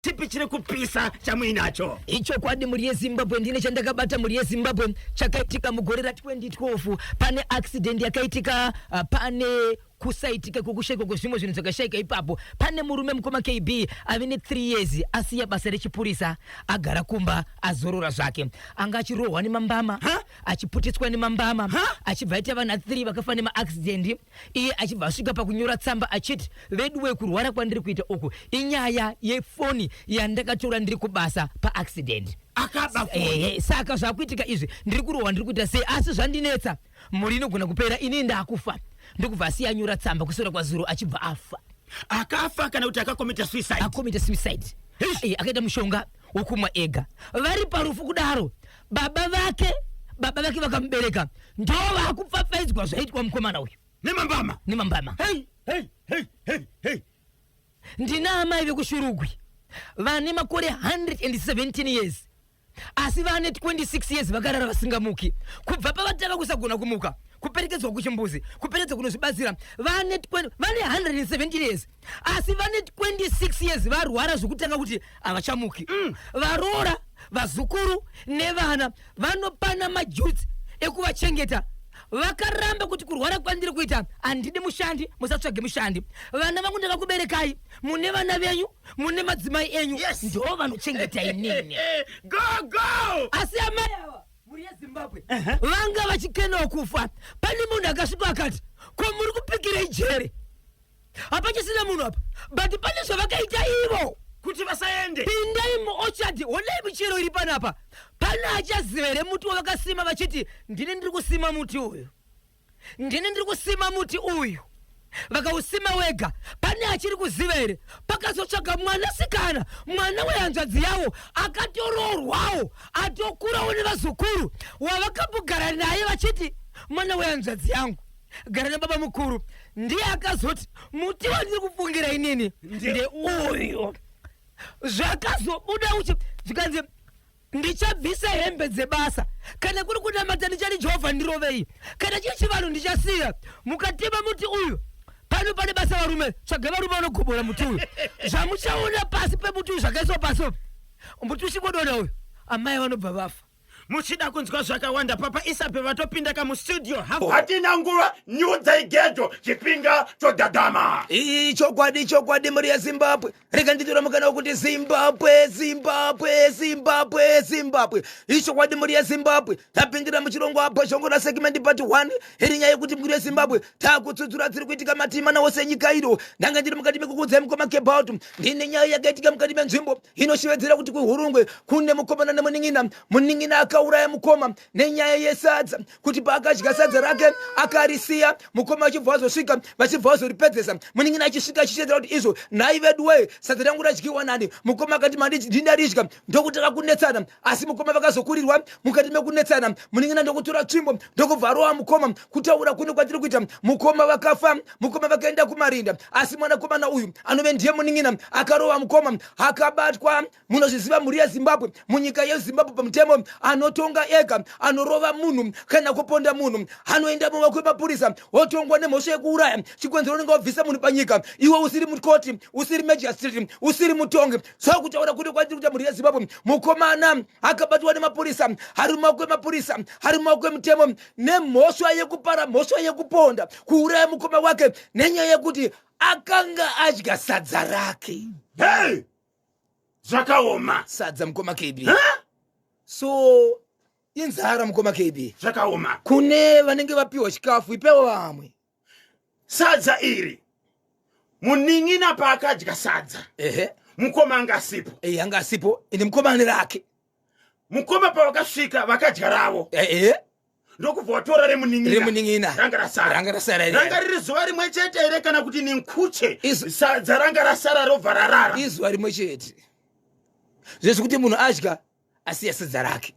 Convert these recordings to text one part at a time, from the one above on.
Chipi chiri kupisa chamuinacho? Ichokwadi mhuri yeZimbabwe, ndine chandakabata mhuri yeZimbabwe chakaitika mugore ra2012. Pane accident yakaitika, pane kusaitika kwekushaikwa kwezvimwe zvinhu zvakashaika ipapo. Pane murume mukoma KB ave ne3 years asiya basa rechipurisa, agara kumba azorora zvake. Anga achirohwa nemambama, achiputitswa nemambama, achibva aita vana 3 vakafa nemaaccident. Iye achibva asvika pakunyora tsamba achiti, Veduwe, kurwara kwandiri kuita uku inyaya yefoni yandakatora ndiri kubasa paaccident. Akaba foni. Ehe, saka zvakuitika izvi ndiri kurohwa, ndiri kuita sei, asi zvandinetsa, mhuri inogona kupera ini ndakufa. Ndokubva asiya anyora tsamba kuswera kwazuro achibva afa. Akafa kana kuti akakomita suicide? Akomita suicide. Eish. Eh, akaita mushonga wokumwa ega. Vari parufu kudaro, baba vake vakamubereka ndo vakupfapfaidzwa zvaitwa mukomana uyu. Nemambama. Nemambama. Hey, hey, hey, hey, hey. Ndina amai vekuShurugwi vane makore 117 years, asi vane 26 years vakarara vasingamuki. Kubva pavatanga kusagona kumuka, kuperekedzwa kuchimbuzi, kuperekedzwa kunozvibatsira, vane 117 years, asi vane 26 years varwara zvekutanga kuti havachamuki. Varoora, vazukuru nevana vanopana majutsi ekuvachengeta. Vakaramba kuti kurwara kwandiri kuita handidi mushandi, musatsvage mushandi. Vana vangu ndakakuberekai, mune vana venyu, mune madzimai enyu, ndo vanochengeta inini. Go, go. Asi amai ava, mhuri yeZimbabwe, vanga vachikenawo kufa. Pane munhu akasvika akati, "Ko muri kupikirei jere? Hapachisina munhu apa." But pane zvavakaita ivo kuti vasaende. Pindai muorchard, honai michero iri panapa. Pane achaziva here muti wavakasima vachiti, "Ndini ndiri kusima muti uyu, ndini ndiri kusima muti uyu"? Vakausima wega. Pane achiri kuziva here? Pakazotsvaga mwanasikana, mwana wehanzvadzi yavo akatoroorwawo, atokurawo nevazukuru, wavakambogara naye vachiti mwana wehanzvadzi yangu, gara nababa mukuru, ndiye akazoti muti wandiri kufungira inini ndeuyu. Zvakazobuda uchi zvikanzi, "Ndichabvisa hembe dzebasa. Kana kuri kunamata ndichati Jehovha ndirovei. Kana chiri chivanhu ndichasiya. Mukatema muti uyu pano, pane basa. Varume, tsvaga varume vanogobora muti uyu. Zvamuchaona pasi pemuti uyu zvakaiswa pasi upu, muti uchingodonha uyu, amai vanobva vafa." Muchida kunzwa zvakawanda, Papa Isabe vatopinda kamustudio. Hatina nguva, nyudzai gejo, chipinga chodhadhama. Chokwadi, chokwadi, mhuri yeZimbabwe, rega nditora mukana wekuti Zimbabwe, Zimbabwe, Zimbabwe, Zimbabwe. Ichokwadi, mhuri yeZimbabwe, tapindira muchirongwa apo segment part 1. Iri nyaya yekuti, mhuri yeZimbabwe, takutsudzura dziri kuitika matima wose enyika ino. Ndanga ndiri mukati mekukuudzai, mukoma Kebaut, ndine nyaya yakaitika mukati menzvimbo inoshevedzera kuti kuHurungwe. Kune mukomana nemunin'ina. Munin'ina akauraya mukoma nenyaya yesadza, kuti paakadya sadza rake akarisiya, mukoma achibva azosvika, vachibva vazoripedzesa. Munin'ina achisvika achishedzera kuti, "Izvo nhai vedu wee, sadza rangu radyiwa nani?" Mukoma akati, "Ndindaridya." Ndokutanga kunetsana, asi mukoma vakazokurirwa. Mukati mekunetsana, munin'ina ndokutora tsvimbo, ndokubva arova mukoma. Kutaura kuno kwatiri kuita, mukoma vakafa, mukoma vakaenda kumarinda. Asi mwanakomana uyu anove ndiye munin'ina akarova mukoma akabatwa. Munozviziva, mhuri yeZimbabwe, munyika yeZimbabwe pamutemo, anotonga ega anorova munhu kana kuponda munhu anoenda mumaoko emapurisa, otongwa nemhosva yekuuraya. Chikonzero, unenge wabvisa munhu panyika iwe usiri mukoti, usiri magistrate, usiri mutongi. So kutaura kuti kwatiri kuita, mhuri yeZimbabwe, mukomana akabatwa nemapurisa, ari mumaoko emapurisa, ari mumaoko emutemo nemhosva yekupara mhosva yekuponda, kuuraya mukoma wake nenyaya yekuti akanga adya sadza rake. Hey, zvakaoma. Sadza, mukoma KB. So inzara, mukoma KB. Zvakaoma. Kune vanenge vapiwa chikafu, ipewo vamwe. Sadza iri, munin'ina paakadya sadza, mukoma anga asipo. Anga asipo, ende mukoma ane rake. Mukoma pavakasvika vakadya ravo, ndokubva watora remunin'ina. Remunin'ina. Ranga rasara. Ranga rasara iri. Ranga riri zuva rimwe chete here, kana kuti ninkuche sadza ranga rasara robva rarara? Izuva rimwe chete. Zvezvi kuti munhu adya asiya sadza rake,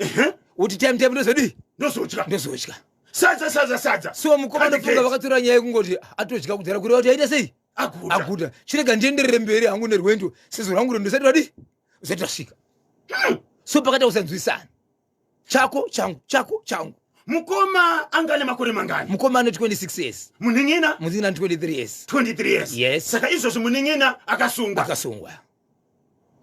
uti time time ndozodii? Ndozodya. Ndozodya. Sadza, sadza, sadza. So mukoma Handiketi. ndofunga vakatora nyaya yekungoti atodya kudhara, kureva kuti aita sei? Aguta. Aguta, chirega ndienderere mberi hangu nerwendo, sezvo rwangu rwendo usati radi usati rasvika. So pakati kusanzwisana, chako changu, chako changu. Mukoma anga nemakore mangani? Mukoma ane 26 years. Munin'ina? Munin'ina 23 years. 23 years. Yes. Saka izvozvi munin'ina akasungwa? Akasungwa.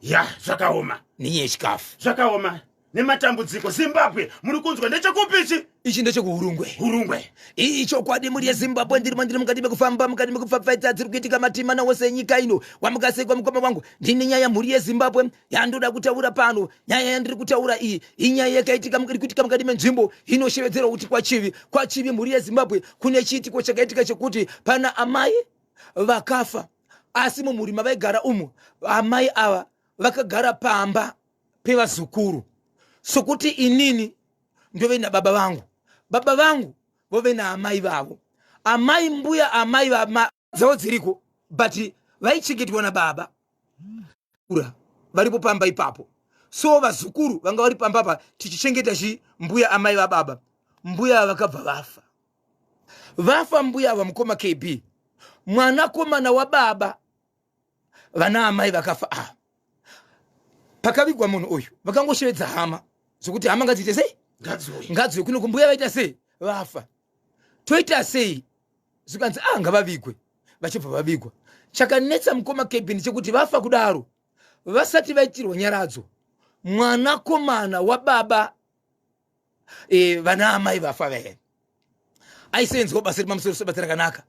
Ya, zvakaoma. Nenyaya yechikafu. Zvakaoma nematambudziko. Zimbabwe, muri kunzwa ndechekupi ichi? Ichi ndechekuHurungwe. Hurungwe. Ichokwadi mhuri yeZimbabwe, ndirimo ndiri mukati mekufamba, mukati mekupfapfaidza dziri kuitika matimana wose enyika ino. Wamukasekwa mukoma wangu, ndine nyaya mhuri yeZimbabwe yandoda kutaura pano. Nyaya yandiri kutaura iyi inyaya yakaitika iri kuitika mukati menzvimbo inoshevedzerwa kuti kwaChivi. KwaChivi mhuri yeZimbabwe kune chiitiko chakaitika chekuti pana amai vakafa, asi mumhuri mavaigara umu amai ava vakagara pamba pevazukuru, sokuti inini ndove nababa vangu, baba vangu vove naamai vavo, amai mbuya amai dzavo dziriko, but vaichengetwa nababa ura varipo pamba ipapo. So vazukuru vanga vari pamba pa tichichengeta chi mbuya amai vababa. Mbuya vakabva vafa. Vafa mbuya ava, mukoma KB, mwanakomana wababa vana amai vakafa ava, pakavigwa munhu uyu vakangoshevedza hama zvokuti hama ngadziite sei? Ngadziuye kuno kumbuya. Vaita sei? Vafa, toita sei? Zvikanzi a ah, ngavavigwe. Vachibva vavigwa. Chakanetsa, mukoma KB, ndechekuti vafa kudaro vasati vaitirwa nyaradzo, mwanakomana wababa vana amai vafa vaye aiseenzwa basa remamusoro sebasa rakanaka,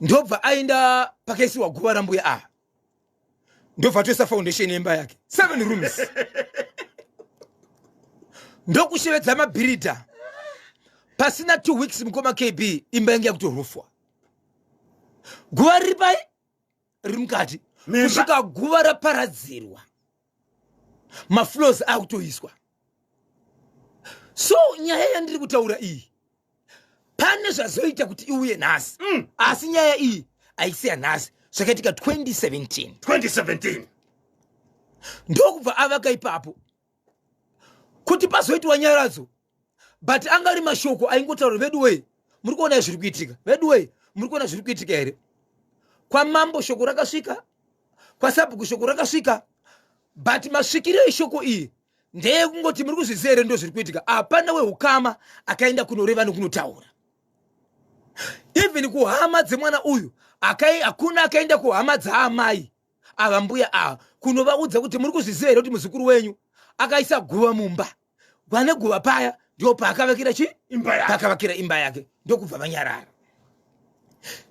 ndobva aenda pakaisiwa guva rambuya ava, ndobva atoisa foundation yemba yake, seven rooms, ndokushevedza mabhiridha. Pasina 2 weeks, mukoma KB, imba yange yakutorufwa, guva riri pai? Riri mukati, kusvika guva raparadzirwa, mafloors akutoiswa. So nyaya yandiri kutaura iyi pane zvazoita kuti iuye nhasi. Asi nyaya iyi haisi yanhasi, zvakaitika 2017. 2017. Ndokubva avaka ipapo kuti pazoitwa nyaradzo, but anga ari mashoko aingotaura, "Vedu wei, muri kuona zviri kuitika? Vedu wei, muri kuona zviri kuitika here?" Kwamambo shoko rakasvika, kwasabhuku shoko rakasvika, but masvikiro eshoko iyi ndeyekungoti, "Muri kuzviziva here ndo zviri kuitika?" Hapana weukama akaenda kunoreva nekunotaura. Even kuhama dzemwana uyu hakuna akaenda kuhama dzaamai ava, mbuya ava, kunovaudza kuti, "Muri kuzviziva here kuti muzukuru wenyu akaisa guva mumba?" Pane guva paya ndo paakavakira chi imba yake. Paakavakira imba yake, ndokubva vanyarara.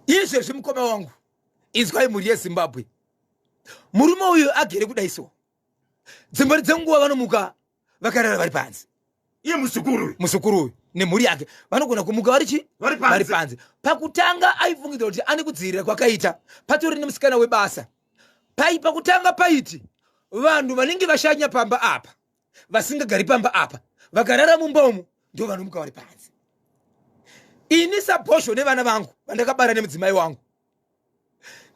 Izvezvi, mukoma wangu, inzwai mhuri yeZimbabwe, murume uyu agere kudai so, dzimbori dzenguva vanomuka vakarara vari panze. Iye muzukuru uyu? Muzukuru uyu nemhuri yake vanogona kumuka vari chi Vari panze. Vari panze. Pakutanga aifungidzira kuti ane kudzivirira kwakaita, patori nemusikana webasa pai. Pakutanga paiti vanhu vanenge vashanya pamba apa, vasingagari pamba apa, vakarara mumba umu, ndo vanomuka vari panze. Ini sabhosho nevana vangu vandakabara nemudzimai wangu,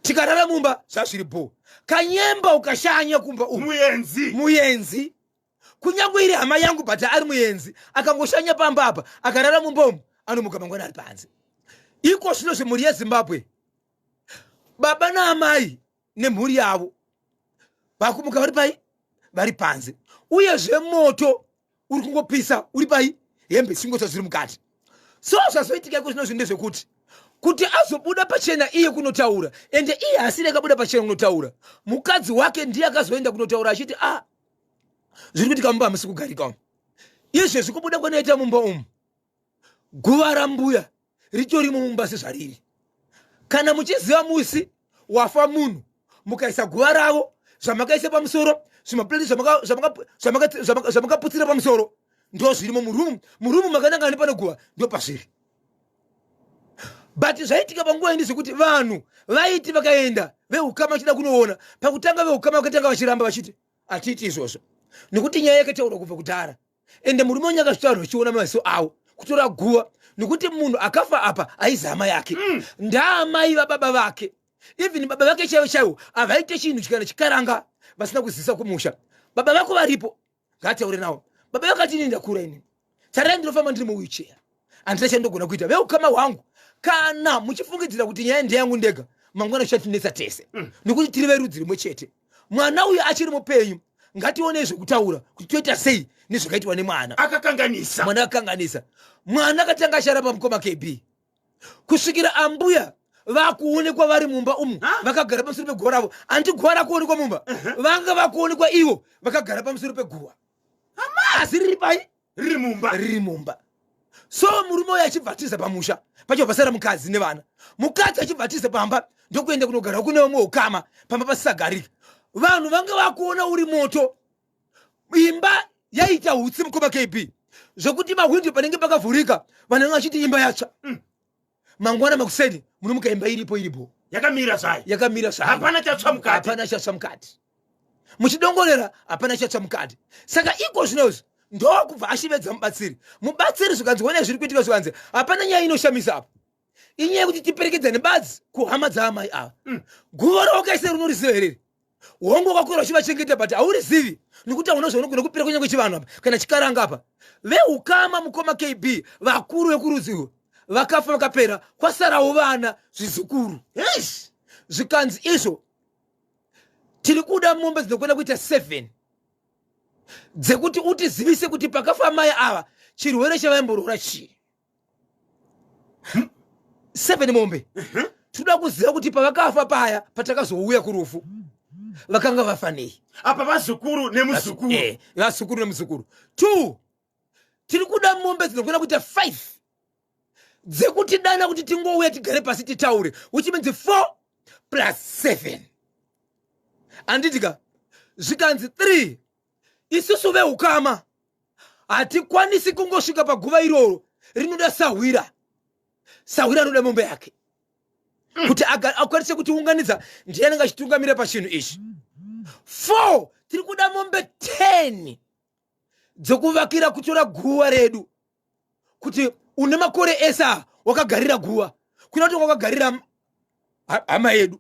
tikarara mumba zvazviri bho. Kanyemba ukashanya kumba umu, muenzi. Muenzi, kunyange iri hama yangu, but ari muenzi, akangoshanya pamba apa akarara mumba umu, anomuka mangwana ari panze. Iko zvino zvemhuri yeZimbabwe, baba naamai nemhuri yavo vakumuka vari pai? Vari panze. Uyezve moto uri kungopisa uri pai, hembe dzichingotsva zviri mukati. So zvazoitika iko zvino zvinhu ndezvekuti kuti azobuda pachena iye kunotaura, ende iye asiri akabuda pachena kunotaura, mukadzi wake ndiye akazoenda kunotaura achiti, "A ah, zviri kuitika mumba hamusi kugarika umu." Izvezvi kubuda kwanoita mumba umu, guva rambuya ritorimo mumba sezvariri. Kana muchiziva musi wafa munhu, mukaisa guva ravo, zvamakaisa pamusoro, zvimaplate zvamakaputsira pamusoro, ndo zvirimo murumu. Murumu makanangana nepane guva ndo pazviri. But zvaitika panguva ini zvekuti vanhu vaiti vakaenda veukama vachida kunoona, pakutanga veukama vakatanga vachiramba vachiti, "Hatiiti izvozvo," nekuti nyaya yakataurwa kubva kudhara, ende murume wenyu akazvitaura vachiona maziso avo kutora guva, nekuti munhu akafa apa aizi hama yake. Ndaamai vababa vake. Even baba vake chaivo chaivo havaite chinhu kana chikaranga vasina kuzivisa kumusha. "Baba vako varipo, ngataure navo." Baba vakati, "Ini ndakura, inini tarai, ndinofamba ndiri muwheelchair, handina chandogona kuita. Veukama hwangu, kana muchifungidzira kuti nyaya ndeyangu ndega, mangwana zvichatinetsa tese, nekuti tiri verudzi rimwe chete. Mwana uyu achiri mupenyu, ngationei zvekutaura kuti toita sei nezvakaitwa nemwana." Akakanganisa. Mwana akakanganisa. Mwana akatanga acharamba, mukoma KB, kusvikira ambuya. Vakuonekwa vari mumba umu, vakagara pamusoro peguva ravo. Handiti guva rakuonekwa mumba? Vanga vakuonekwa ivo vakagara pamusoro peguva, asi riri pai? Riri mumba. Riri mumba. So murume uyo achibva atiza pamusha pacho, pasara mukadzi nevana. Mukadzi achibva atiza pamba, ndokuenda kunogara kune vamwe ukama, pamba pasisagarika. Vanhu vanga vakuona uri moto, imba yaita hutsi, mukoma KB, zvekuti mahwindo panenge pakavhurika, vanhu vanga vachiti imba yatsva. Mangwana makuseni munomuka imba iripo, iripo. Yakamira zvayo. Yakamira zvayo. Hapana chatsva mukati. Hapana chatsva mukati. Muchidongorera, hapana chatsva mukati. Saka iko zvinozvi ndokubva ashivedza mubatsiri. Mubatsiri zvikanzi, "One zviri kuitika." Zvikanzi, "Hapana nyaya inoshamisa apo, inyaya yekuti tiperekedzane badzi kuhama dzaamai ava. Guva rawakaisa runoriziva here? Hongu, wakakura uchivachengeta, but haurizivi nekuti hauna zvaunogona kupira kunyange chivanhu apa kana chikaranga apa." Veukama, mukoma KB, vakuru vekurudzi urwu vakafa vakapera, kwasarawo vana, zvizukuru. Zvikanzi izvo, tiri kuda mombe dzinokwana kuita 7 dzekuti utizivise kuti pakafa mai ava chirwere chavaimborora chii. 7 mombe. Toda kuziva kuti pavakafa paya, patakazouya kurufu, vakanga vafa nei. Apa vazukuru nemuzukuru. Vazukuru nemuzukuru. Two, tiri kuda mombe dzinokwana kuita 5 dzekuti dana kuti tingouya tigare pasi titaure, which means 4 plus 7, handiti ka? Zvikanzi 3, isusu veukama hatikwanisi kungosvika paguva iroro, rinoda sahwira. Sahwira anoda mombe yake kuti akwanise kutiunganidza, ndiye anenge achitungamira pachinhu ichi. 4, tiri kuda mombe 10 dzokuvakira kutora guva redu, kuti une makore ese aya wakagarira guva, kuna kuti wakagarira hama yedu.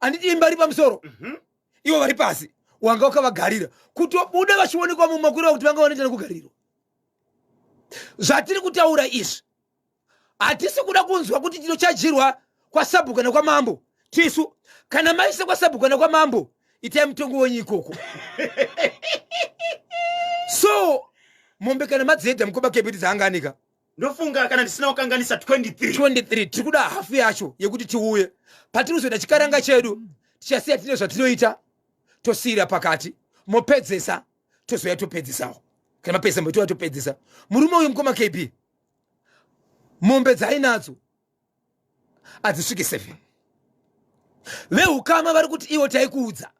Handiti imba iri pamusoro, ivo vari pasi, wanga wakavagarira, kutobuda vachionekwa mumakureva kuti vanga vanoita nekugarirwa. Zvatiri kutaura izvi, hatisi kuda kunzwa kuti tinochajirwa kwasabhuku kana kwamambo. Tisu kana maise kwasabhuku kana kwamambo, itai mutongo wenyu ikoko. So mombe kana madziedha, mukoma kepiti, dzaanganika? Ndofunga kana ndisina kukanganisa 23. 23. Tiri kuda hafu yacho yekuti tiuye. Patiri kuzoita chikaranga chedu, tichasiya tine zvatinoita, tosiyira pakati, mopedzesa, tozoya topedzisawo. Kana mapedzisa, mbotiwa topedzisa. Murume uyu, mukoma KB, mombe dzainadzo hadzisviki 7. Veukama vari kuti iwo taikuudza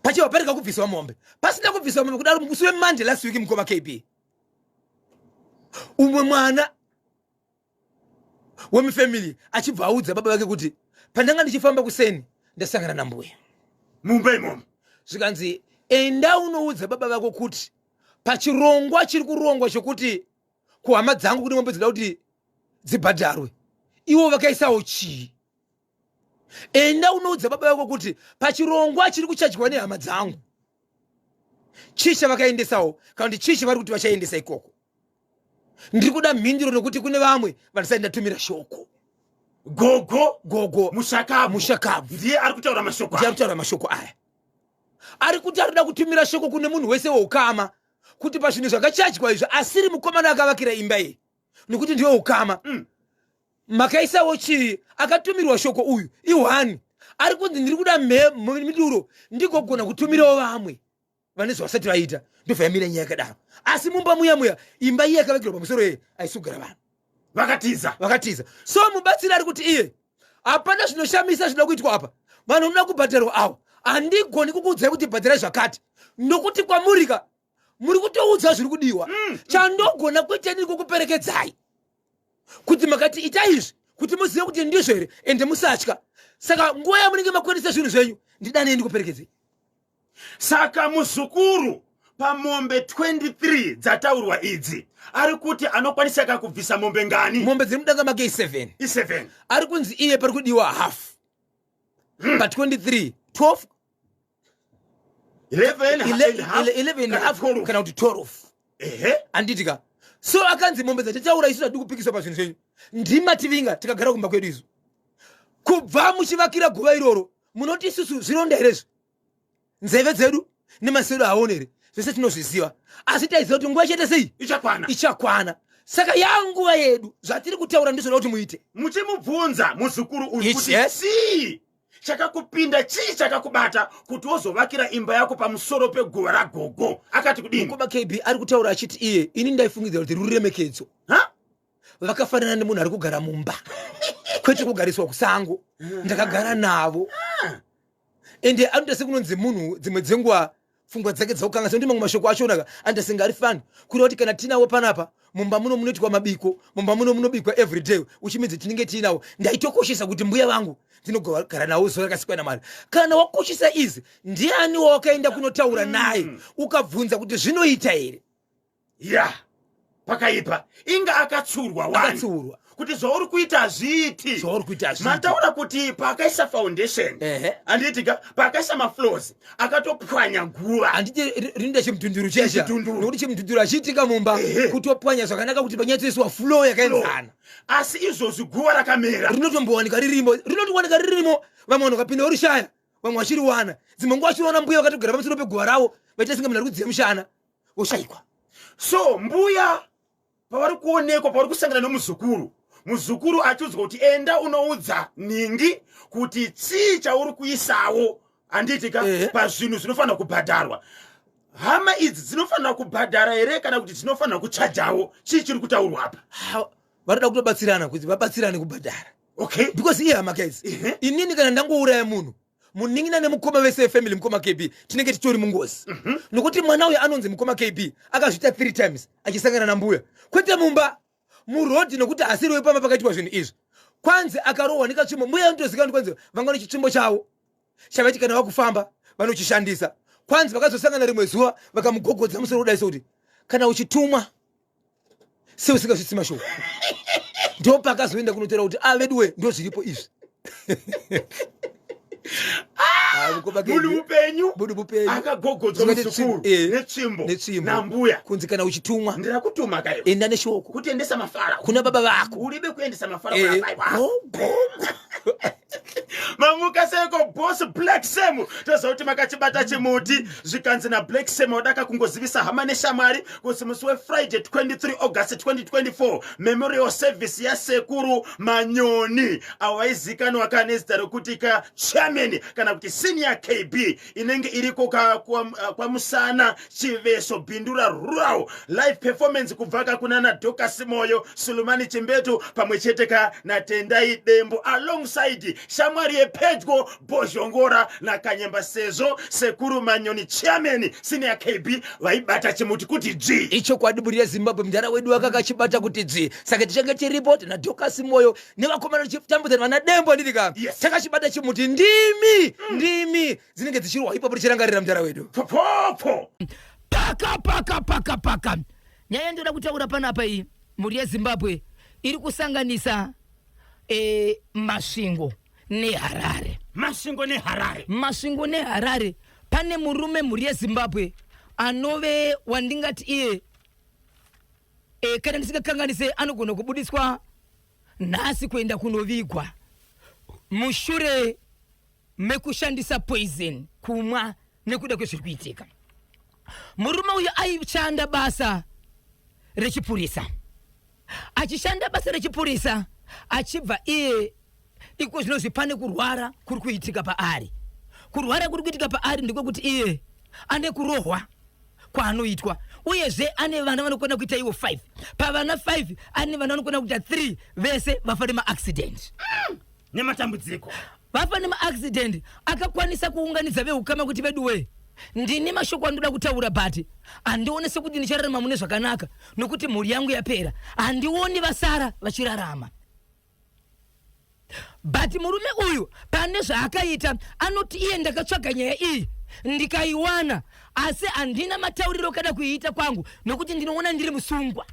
pachibva parega kubviswa mombe. Pasina kubviswa mombe kudaro, musi weMonday last week, mukoma KB, umwe mwana wemufamily achibva audza baba vake kuti, "Pandanga ndichifamba kuseni, ndasangana nambuya mumba imomo." Zvikanzi, "Enda unoudza baba vako kuti pachirongwa chiri kurongwa chokuti kuhama dzangu kune mombe dzinoda kuti dzibhadharwe, ivo vakaisawo chii? Enda unoudza baba vako kuti pachirongwa chiri kuchadyiwa nehama dzangu, chii chavakaendesawo, kana kuti chii chavari kuti vachaendesa ikoko? Ndiri kuda mhinduro nokuti kune vamwe vandisati ndatumira shoko." Gogo. Gogo. Mushakabvu. Mushakabvu. Ndiye ari kutaura mashoko. Ndiye ari kutaura mashoko aya. Ari kuti ari kuda kutumira shoko kune munhu wese weukama kuti pazvinhu zvakachadyiwa izvo, asiri mukomana akavakira imba iyi, nokuti ndiwe ukama, makaisawo chii? Akatumirwa shoko uyu ihwani, ari kunzi, "Ndiri kuda miduro ndigogona kutumirawo vamwe vane zvavasati vaita." Ndobva yamira nyaya yakadaro. Asi mumba muya muya, imba iye yakavakirwa pamusoro iye haisi kugara vanhu. Vakatiza. Vakatiza. So mubatsiri ari kuti iye hapana zvinoshamisa zvinoda kuitwa apa. Vanhu vanoda kubhadharwa avo, handigoni kukuudzai kuti bhadharai zvakati, nokuti kwamurika muri kutoudza zviri kudiwa. Chandogona kuita ndiri kukuperekedzai kuti makati itai izvi, kuti muzive kuti ndizvo here, ende musatya. Saka nguva yamunenge makwanisa zvinhu zvenyu, ndidanei ndikuperekedzei. Saka muzukuru pamombe 23 dzataurwa idzi, ari kuti anokwanisa ka kubvisa mombe ngani? Mombe dziri mudanga make i7. I7. Ari kunzi iye pari kudiwa half pa23, 12, 11 and half, 11 and kana half 12. Kana kuti 12. Handiti ka? So akanzi mombe dzatataura isu hatidi kupikiswa pazvinhu zvenyu, ndimativinga tikagara kumba kwedu isu. Kubva muchivakira guva iroro, munoti isusu zvironda here izvi? Nzeve dzedu nemaziso edu haaoni here? Zvese tinozviziva, asi taiziva kuti nguva ichaita sei? Ichakwana. Ichakwana. Saka yanguva yedu, zvatiri kutaura ndizvoda kuti muite. Muchimubvunza muzukuru uyu Yes, kuti yes. chii chakakupinda, chii chakakubata kuti wozovakira imba yako pamusoro peguva ragogo? Akati kudini? Mukoma KB, ari kutaura achiti iye, ini ndaifungidzira kuti ruremekedzo. Ha? Vakafanana nemunhu ari kugara mumba, kwete kugariswa kusango. Ndakagara navo, ende anoita sekunonzi munhu dzimwe dzenguva pfungwa dzake dzakukanga sekuti mamwe mashoko achonaka anoita senge ari fani. Kureva kuti kana tinawo panapa mumba muno munoitwa mabiko, mumba muno munobikwa everyday, uchimidzi tinenge tiinawo. Ndaitokoshesa kuti mbuya vangu ndinogara navo zuva rakasikwa naMwari. Kana wakoshesa izi, ndiani wawakaenda kunotaura naye ukabvunza kuti zvinoita here? Ya, pakaipa. Inga akatsurwa wani. Akatsurwa. Kuti zvauri kuita hazviiti. Zvauri kuita hazviiti. Mataura kuti paakaisa foundation, Ehe. handiitika, paakaisa mafloors, akatopwanya guva. Handiti rinoita chimudhunduru chesha? Chimudhunduru. Nokuti chimudhunduru hachiitika mumba. Kutopwanya zvakanaka kuti panyatsoiswa floor yakaenzana. Asi izvozvi guva rakamera. Rinotombowanika ririmo, rinotowanika ririmo. Vamwe vanhu vakapinda vorishaya, vamwe vachiriwana. Dzimwe nguva vachiriwana, mbuya vakatogara pamusoro peguva ravo, vaita singe munhu ari kudziya mushana, voshayikwa. So mbuya pavari kuonekwa, pavari kusangana nomuzukuru, muzukuru achiudzwa kuti enda unoudza ningi kuti chii chauri kuisawo, handiitika, pazvinhu zvinofanira kubhadharwa. Hama idzi dzinofanira kubhadhara here kana kuti dzinofanira kuchajawo? Chii chiri kutaurwa apa? Ha, vanoda kutobatsirana kuti vabatsirane kubhadhara. Because iye hama kaidzi, inini kana ndangouraya munhu, munin'ina nemukoma vese vefamily, mukoma KB, tinenge titori mungozi, nokuti mwana uyu anonzi, mukoma KB, akazviita three times achisangana nambuya, kwete mumba, murodhi, nokuti asiriwe pamba pakaitwa zvinhu izvi. Kwanzi akarohwa nekatsvimbo. Mbuya anotozikanwa kuti kwanzi vanga nechitsvimbo chavo chavaiti kana vakufamba vanochishandisa. Kwanzi vakazosangana rimwe zuva, vakamugogodza musoro kudai, sekuti kana uchitumwa seusingasvitsi mashoko. Ndopakazoenda kunotaura kuti a veduwe, ndo zviripo izvi. Ah, mukoma KB. Munhu mupenyu. Munhu mupenyu. Akagogodzwa Zingati muzukuru netsvimbo. netsvimbo Netsvimbo. nambuya. Kunzi kana uchitumwa, Ndirakutuma kaiwa enda neshoko kuti endesa mafara kuna baba vako. Uribe kuendesa mafara kuna baba vako. Go, go, go. Mamuka seko, Boss Black Sam? Toziva kuti makachibata chimuti. Zvikanzi naBlack Sam wadaka kungozivisa hama neshamwari kuti musi weFriday 23 August 2024, memorial service yaSekuru Manyoni, avo vaizikanwa ka nezita rekuti ka Chairman kana kuti Senior KB, inenge iriko ka kwaMusana, Chiveso, Bindura Rural. Live performance kubva ka kunana Docas Moyo, Sulumani Chimbetu, pamwe chete ka naTendai Dembo, alongside shamwari yepedyo Bhozhongora naKanyemba, sezvo Sekuru Manyoni, Chairman Senior KB, vaibata chimuti kuti dzvi. Ichokwadi, mhuri yeZimbabwe, mudhara wedu akakachibata kuti dzvi. Saka tichange tiripo tina Docas Moyo nevakomana, tichitambudza vana Dembo, handiti ka? Yes. Takachibata chimuti. Ndimi, ndimi dzinenge dzichirwa ipapo, tichirangarira mudhara wedu. Popopo. Paka paka paka paka. Nyaya yandoda kutaura panapa iyi, mhuri yeZimbabwe, iri kusanganisa Masvingo neHarare. Masvingo neHarare. Masvingo neHarare. Pane murume, mhuri yeZimbabwe, anove wandingati iye kana ndisingakanganise, anogona kubudiswa nhasi kuenda kunovigwa mushure mekushandisa poison kumwa nekuda kwezviri kuitika. Murume uyu aishanda basa rechipurisa. Achishanda basa rechipurisa, achibva iye iko zvinozvi pane kurwara kuri kuitika paari. Kurwara kuri kuitika paari ndekwekuti iye ane kurohwa kwaanoitwa, uyezve ane vana vanokwana kuita ivo 5. Pavana 5, ane vana vanokwana kuita 3, vese vafa nemaaccident. Nematambudziko. Vafa nemaaccident. Akakwanisa kuunganidza veukama kuti veduwe, ndini mashoko andoda kutaura, but handioni sekuti ndichararama mune zvakanaka, nokuti mhuri yangu yapera, handioni vasara vachirarama. But murume uyu pane zvaakaita. Anoti iye, ndakatsvaga nyaya iyi ndikaiwana, asi handina matauriro kada kuiita kwangu, nokuti ndinoona ndiri musungwa.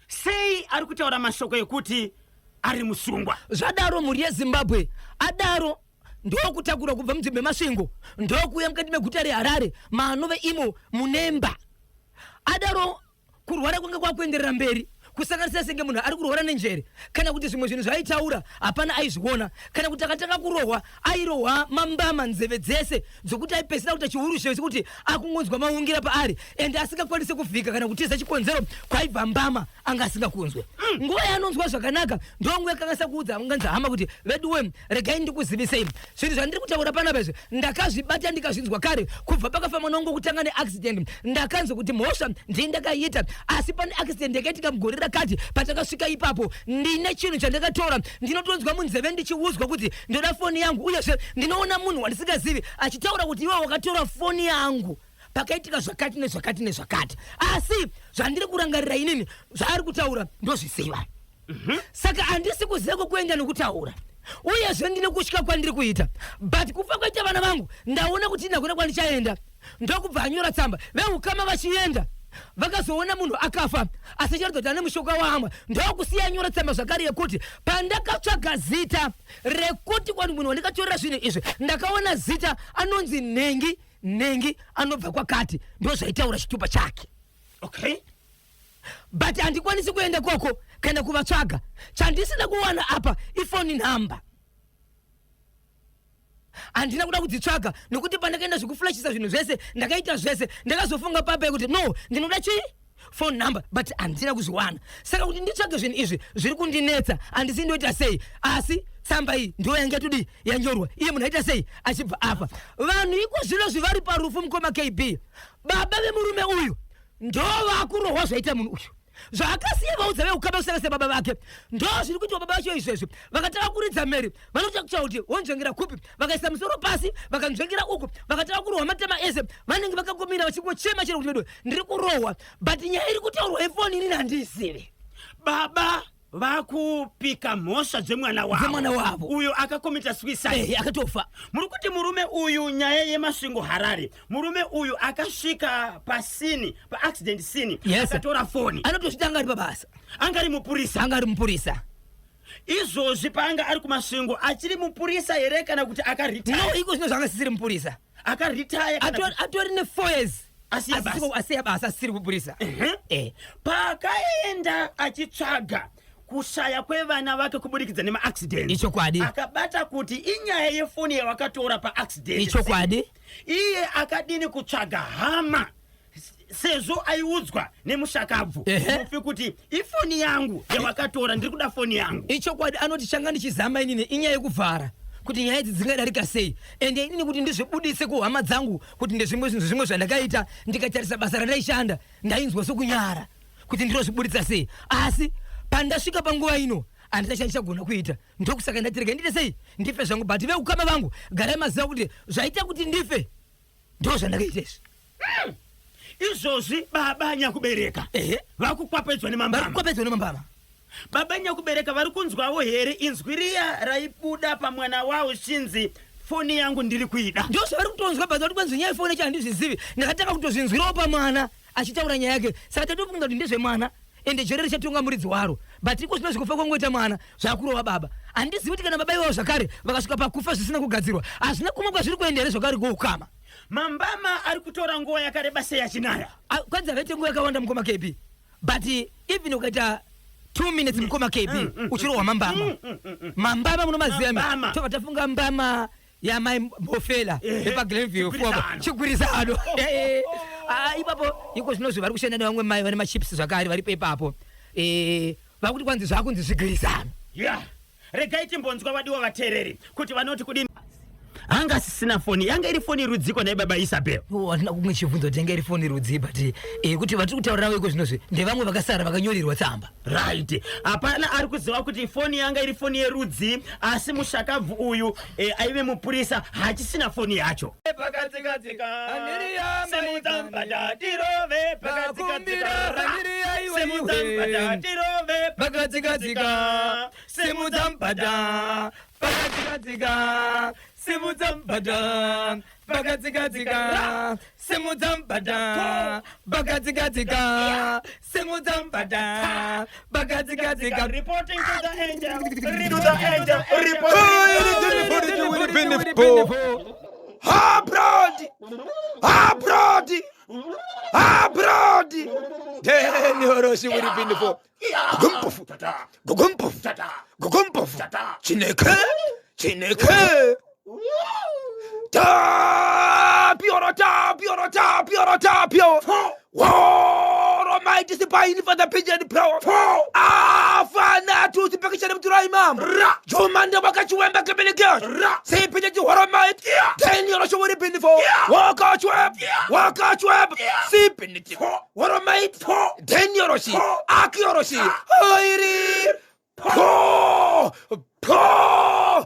Sei ari kutaura mashoko ekuti ari musungwa? Zvadaro, mhuri yeZimbabwe, adaro ndokutakurwa kubva munzvimbo yeMasvingo, ndokuuya mukati meguta reHarare, maanove imo munemba. Adaro kurwara kwanga kwakuenderera mberi. Kusanganisira senge munhu ari kurwara nenjere, kana kuti zvimwe zvinhu zvaaitaura hapana aizviona, kana kuti akatanga kurohwa airohwa mambama nzeve dzese dzokuti aipedzisira kuita chiuru chese kuti akungonzwa maungira paari ende asingakwanise kuvhika kana kutiza chikonzero kwaibva mbama anga asingakunzwe. Nguva yaanonzwa zvakanaka ndonguva yakanganisa kuudza unganzi hama kuti veduwe regai ndikuzivisei zvinhu zvandiri kutaura panapa izvi ndakazvibata ndikazvinzwa kare kubva pakafa mwana wangu kutanga neaccident. Ndakanzwa kuti mhosva ndii ndakaiita, asi pane accident yakaitika mugore rakati patakasvika ipapo ndine chinhu chandakatora ndinotonzwa munzeve ndichiudzwa kuti ndoda foni yangu, uyezve ndinoona munhu wandisingazivi achitaura kuti iwe wakatora foni yangu pakaitika zvakati nezvakati nezvakati, asi zvandiri kurangarira inini zvaari kutaura ndozviziva. Saka handisi kuziva kwekuenda nokutaura, uyezve ndine kutya kwandiri kuita, but kufa kwaita vana vangu ndaona kuti ndakuna kwandichaenda. Ndokubva anyora tsamba, veukama vachienda vakazoona munhu akafa asi achiratidza kuti ane mushoka waamwa. Ndokusiya anyora tsamba zvakare yekuti pandakatsvaga zita rekuti kwani munhu wandikatorera zvinhu izvi, ndakaona zita anonzi nhengi nhengi anobva kwakati, ndozvaitaura chitupa chake. Okay. But handikwanisi kuenda koko kana kuvatsvaga. Chandisina kuwana apa ifoni number. Handina kuda kudzitsvaga nokuti pandakaenda zvekuflashisa zvinhu zvese ndakaita zvese, ndakazofunga papa yekuti no, ndinoda chii phone number, but handina kuzviwana. Saka kuti nditsvage zvinhu izvi zviri kundinetsa, handisi ndoita sei, asi tsamba iyi ndo yange yatodii yanyorwa, iye munhu aita sei achibva afa. Vanhu iko zvino zvivari parufu mukoma KB, baba vemurume uyu ndo vakurohwa zvaita munhu uyu zvaakasiya vaudza veukama kusanganisa baba vake, ndo zviri kuitwa baba vacho izvezvi. Vakatanga kuridza mhere, vanoita kutaura kuti wonzvengera kupi, vakaisa musoro pasi vakanzvengera uku, vakatanga kurohwa matama ese, vanenge vakangomira vachingochema chero kuti vedu ndiri kurohwa, but nyaya iri kutaurwa yefoni inini handiizivi. Baba vakupika mhosva dzemwana wavo, dzemwana wavo uyo akakomita suicide. Ehe, akatofa. Muri kuti murume uyu, nyaya yeMasvingo Harare, murume uyu akasvika pasini, paaccident scene. Yes. Akatora foni. Anotosvita anga ari pabasa. Anga ari mupurisa. Anga ari mupurisa. Izvozvi paanga ari kuMasvingo achiri mupurisa here kana kuti akaretire? No, iko zvino zvanga sisiri mupurisa. Akaretire kana Atori ne 4 years Asiya basa. Asiya basa, asisiri mupurisa. Paakaenda achitsvaga kushaya kwevana vake kubudikidza nemaaccident, Ichokwadi. akabata kuti inyaya yefoni yawakatora paaccident. Ichokwadi. Iye akadini kutsvaga hama sezvo aiudzwa nemushakabvu mufi kuti ifoni yangu yawakatora, ndiri kuda foni yangu? Ichokwadi. Anoti changa ndichizama inini inyaya yekuvhara kuti nyaya idzi dzingadarika sei, ende inini kuti ndizvibudise kuhama dzangu kuti ndezvimwe zvinhu zvimwe zvandakaita, ndikatarisa basa randaishanda ndainzwa sokunyara kuti ndinozvibuditsa sei, asi pandasvika panguva ino handina chandichagona kuita, ndokusaka ndati rega ndiite sei, ndife zvangu. But veukama vangu, garai maziva kuti zvaita kuti ndife ndo zvandakaita izvi. Izvozvi baba nyakubereka vakukwapedzwa nemambama. Vakukwapedzwa nemambama. Baba nyakubereka vari kunzwawo here inzwi riya raibuda pamwana wavo chinzi foni yangu ndiri kuida? Ndo zvavari kutonzwa, but vari kwanzi nyaya yefoni yacho handizvizivi, ndakatanga kutozvinzwirawo pamwana achitaura nyaya yake, saka tatofunga kuti ndezvemwana ende jere richatonga muridzi waro, but iko zvino zvikufa kwangoita mwana zvakurova baba. Handizivi kuti kana baba ivavo zvakare vakasvika pakufa zvisina kugadzirwa, hazvina kumwe kwazviri kuenda here zvakare kuukama? Mambama ari kutora nguva yakareba sei achinaya? Kwanzi havaite nguva yakawanda mukoma KB, but even ukaita 2 minutes mukoma KB uchirohwa mambama, mambama munomaziva. Mambama. Tobva tafunga mbama yamai Mbofela yepaGlenview. Chigwirizano. Chigwirizano. Ah, ipapo iko zvinozvi vari kushanda nevamwe mai vane machips zvakare varipo ipapo. Vakuti kwanzi zvakunzi zvigwirizano. Ya, regai timbonzwa vadiwa vateereri kuti vanoti kudini. Anga asisina foni, yanga iri foni rudziko naye baba Isabel? Oh, handina kumwe chibvunzo kuti yanga iri foni rudzi, but kuti vatiri kutaura navo iko zvinozvi ndevamwe vakasara vakanyorerwa tsamba. Right, hapana ari kuziva kuti foni yanga iri foni yerudzi, asi mushakabvu uyu aive mupurisa hachisina foni yacho. Simudza mbada tirove Ndakumbira handiriya iwe simudza iwe. mbada tirove Pakatsika-tsika, simudza mbada, pakatsika-tsika, simudza mbada, pakatsika-tsika, simudza mbada, pakatsika-tsika, simudza mbada, pakatsika-tsika. Reporting to the angel, to the angel, reporting. Abroad! Abroad! Abroad! Denioroshi wiripindifo. Gugumpofu. Gugumpofu. Gugumpofu. Chineke. Chineke. Tapioro, tapioro, tapioro, tapio. Woro mighty sipaini for the pigeon pro. Afana tuzi pakishana mturai mama. Jomanda wakachiwemba kebeleke. Sipinye jihoro mighty. Denioro shiwiripindifo. Wakachweb. Wakachweb. Sipinye. Woro mighty. Denioroshi. Akioroshi. Oiri. Po. Po.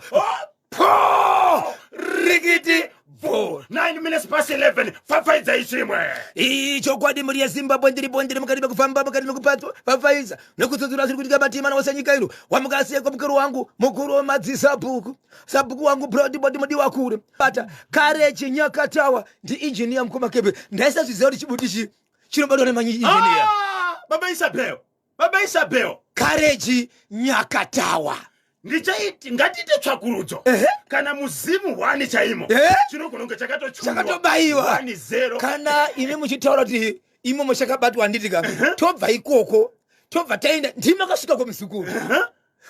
Po. Rigiti. Bo. 9 minutes past 11 fafaidzai chimwe. Ichokwadi mhuri yeZimbabwe, ndiripo, ndiri mukati mekufamba, mukati mekupfafaidza nekutsudzura zviri kuitika matima ose nyika ino. Wamukasiyeko mukuru wangu, mukuru wemadzisabhuku, sabhuku wangu Brod Mudiwa kure bata kare chinyakatawa ndiinjiniya mukoma Kebe. Ndaisazviziva kuti chibuti chi chinobatwa nemainjiniya. Ah, Baba Isabel, Baba Isabel. Kareji Nyakatawa. Ndichaiti ngatiite tsvakurudzo. Kana muzimu 1 chaimo chinogona kunge chakatochungwa. Chakatobaiwa. 1 0. Kana imi muchitaura kuti imomo chakabatwa, handiti ka? Tobva ikoko, tobva taenda, ndimi makasvika kwemuzukuru,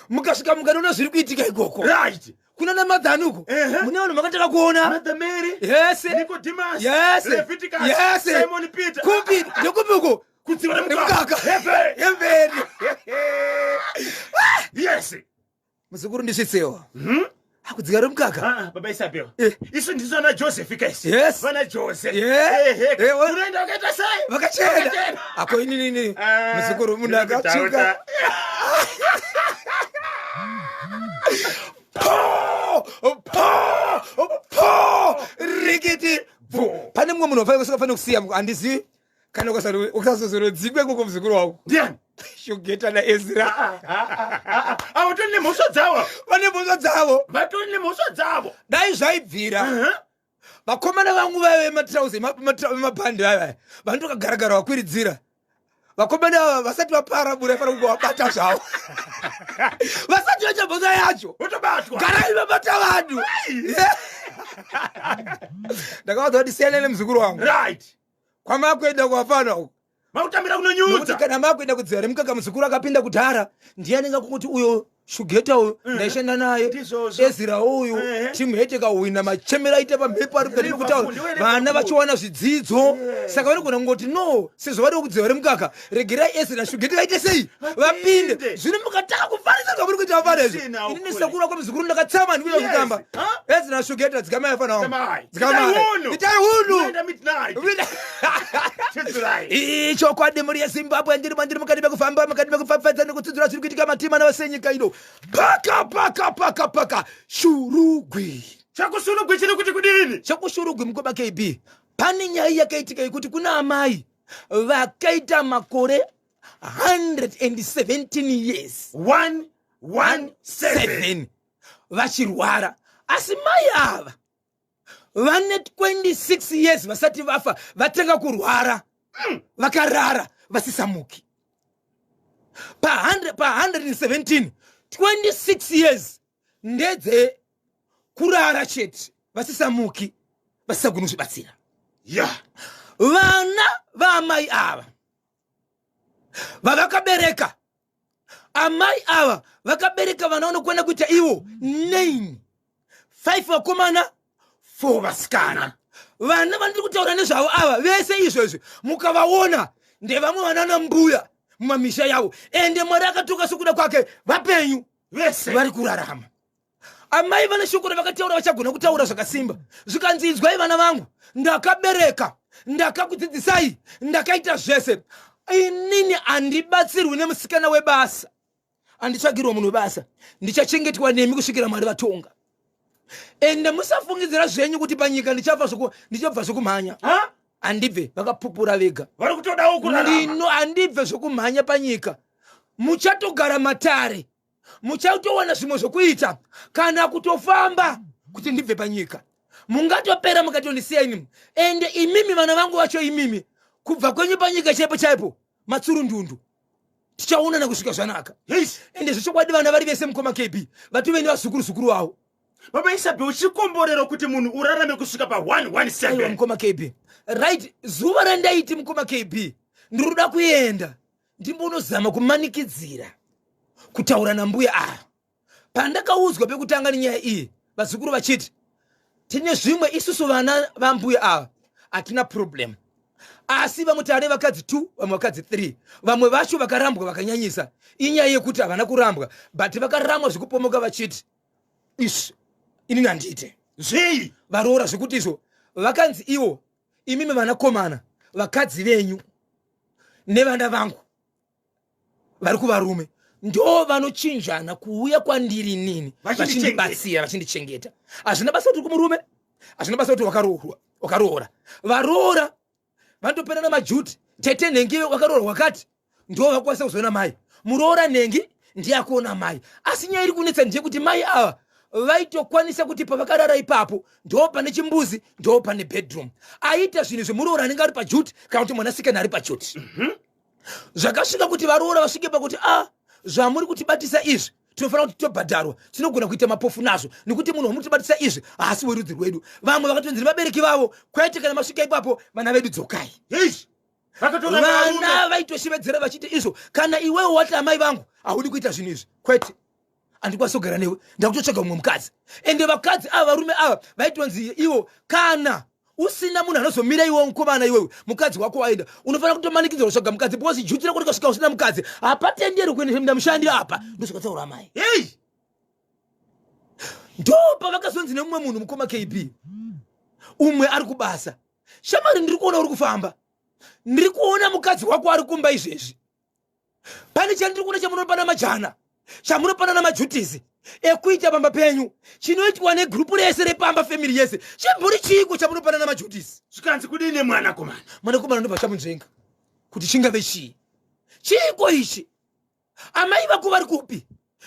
mukasvika mukanoona zviri kuitika ikoko. Kuna namadhani uko mune vanhu makatanga kuona. Mother Mary, Nicodemus, Leviticus, Simon Peter. Kupi? Ndekupi uko? Kudziva remukaka. Remukaka. Hefe. Hemberi. Yes. Muzukuru, ndisvitsewo akudzika remukaka. Ah, Baba Isabel. Isu ndisu ana Joseph kaisi. Vana Jose. Ehe. Unoenda wakaita sei? Vakachena. Vakachena. Ako ininini. Ah, Muzukuru, munhu akatsvuka. ndinokutaura. Po po po, rikiti Bvo. Pane mumwe munhu wafanira kusiya, handizivi kana ukasazorodzikwe koko, muzukuru wako. Ndiani? Shugeta naEzra. Avo tori nemhosva dzavo. Vane mhosva dzavo. Vatori nemhosva dzavo. Dai zvaibvira, vakomana vangu vaive matrausi emabhandi vaiva vandokagaragara vakwiridzira. Vakomana ava vasati vapara bura, ifanira kunge vabata zvavo vasati vacha mhosva yacho. Votobatwa. Garai vabata vanhu. Ndakavaudza kuti siyanai nemuzukuru wangu. Kwamakuenda kuwafana uku. Makutambira Nokuti kunonyudza. kana makuenda kudziva remukaka, muzukuru akapinda kudhara, ndiye anenge akuti uyo Shugeta uyu ndaishanda naye. Ndizvozvo. Ezira uyu, timu yete ikahwina, machemero aita pamhepo ari kukati Liverpool, kutaura ndiwe vana Liverpool. vachiwana zvidzidzo. Saka vanogona kungoti no, sezvo vari kudziva remukaka, regerai Ezira Shugeta vaite sei? Vapinde. Vapinde. Zvino mukatanga kufarisa zvamuri kuita vafana izvi, Zvisina inini ukure. sekuru wako muzukuru ndakatsama ndikuita kutamba. Ezira, Shugeta, dzikamai afana wangu. Dzikamai. Dzikamai. Itai hunhu. Itai hunhu. Unoenda midnight. Chidzirai. Ichokwadi mhuri yeZimbabwe, ndiri mandiri mukati mekufamba, mukati mekupfapfadza nekutsidzira zviri kuitika matima navasenyika ino. Paka paka paka paka Shurugwi. ChakuShurugwi chiri kuti kudini? ChakuShurugwi, mukoma KB, pane nyaya yakaitika yekuti kuna amai vakaita makore 117 years. 1 1 7. 7 vachirwara, asi mai ava vane 26 years vasati vafa. Vatanga kurwara vakarara vasisamuki. Pa pa117, 26 years ndedze kurara chete, vasisamuki, vasisagoni kuzvibatsira. Vana vaamai ava vavakabereka, amai ava vakabereka vana vanokwana kuita ivo 9, 5 vakomana, 4 vasikana. Vana vandiri kutaura nezvavo ava vese izvezvi mukavaona ndevamwe vanana mbuya mumamisha yavo, ende Mwari akatuka sokuda kwake, vapenyu. Vese. Vari kurarama. Amai vane shoko ravakataura, vachagona kutaura zvakasimba, zvikanzi, "Inzwai vana vangu, ndakabereka, ndakakudzidzisai, ndakaita zvese. Inini handibatsirwi nemusikana webasa, handitsvagirwa munhu webasa, ndichachengetwa nemi kusvikira Mwari vatonga. Ende musafungidzira zvenyu kuti panyika ndichafa ndichabva zvokumhanya. Ha? Handibve." Vakapupura vega. Vari kutodawo kurarama. "Ndino handibve zvokumhanya panyika. Muchatogara matare, muchatowana zvimwe zvokuita kana kutofamba kuti ndibve panyika. Mungatopera mukatondisiya inimi. Ende imimi vana vangu vacho, imimi kubva kwenyu panyika chaipo chaipo matsurundundu, tichaonana kusvika zvanaka." Ende zvechokwadi vana vari vese, mukoma KB, vatove nevazukuru zukuru vavo. Baba Isabel, chikomborero kuti munhu urarame kusvika pa Aiwa. 117. Mukoma KB, right, zuva randaiti, mukoma KB, Ndiri kuda kuenda ndimbonozama kumanikidzira kutaura nambuya ava. Pandakaudzwa pekutanga nenyaya iyi, vazukuru vachiti tine zvimwe isusu vana vambuya ava hatina problem, asi vamwe tane vakadzi 2, vamwe vakadzi 3, vamwe vacho vakarambwa vakanyanyisa. Inyaya yekuti havana kurambwa but vakaramwa zvekupomoka vachiti izvi inini handiite zvei varoora zvekuti izvo vakanzi ivo imimi vanakomana vakadzi venyu nevana vangu vari kuvarume ndo vanochinjana kuuya kwandiri nini vachindibatsira vachindichengeta. Hazvina basa kuti kumurume, hazvina basa kuti wakaroorwa wakaroora. Varoora vanotopera namajuti. Tete nhengi wakaroorwa wakati ndo vakwanisa kuzoona mai muroora, nhengi ndiye akuona mai. Asi nyaya iri kunetsa ndeyekuti mai ava vaitokwanisa kuti pavakarara ipapo ndo pane chimbuzi, ndo pane bedroom. Aita zvinhu zvemuroora anenge ari pajuti kana kuti mwanasikana ari pajuti. Zvakasvika kuti varoora vasvike pakuti a ah, zvamuri kutibatisa izvi tinofanira kuti tobhadharwa, tinogona kuita mapofu nazvo nekuti munhu wamutibatisa izvi haasi werudzi rwedu. Vamwe vakatonzi nevabereki vavo, kwaite kana masvika ipapo, vana vedu dzokai. Vana vaitoshevedzera vachiti izvo kana iwewo wati amai vangu haudi kuita zvinhu izvi, kwete, handikwanisi kugara newe, ndakutotsvaga mumwe mukadzi. Ende vakadzi ava, varume ava vaitonzi ivo kana usina munhu anozomira iwe mukomana, iwewe mukadzi wako waenda, unofanira kutomanikidzwa kutsvaga mukadzi because juti rako rikasvika usina mukadzi hapatenderwi kuendesa minda mushandi apa. Ndozvakataura amai. Ndo pavakazonzi nemumwe munhu, mukoma KB, umwe ari kubasa, shamari, ndiri kuona uri kufamba, ndiri kuona mukadzi wako ari kumba izvezvi. Pane chandiri kuona chamunopana majana, chamunopanana majutisi ekuita pamba penyu, chinoitwa negurupu rese repamba, family yese. Chimbori chiiko chamunopanana majutisi? Zvikanzi kudini nemwanakomana? Mwanakomana ndobva chamunzvenga kuti chingave chii, chiiko ichi? Amai vako vari kupi?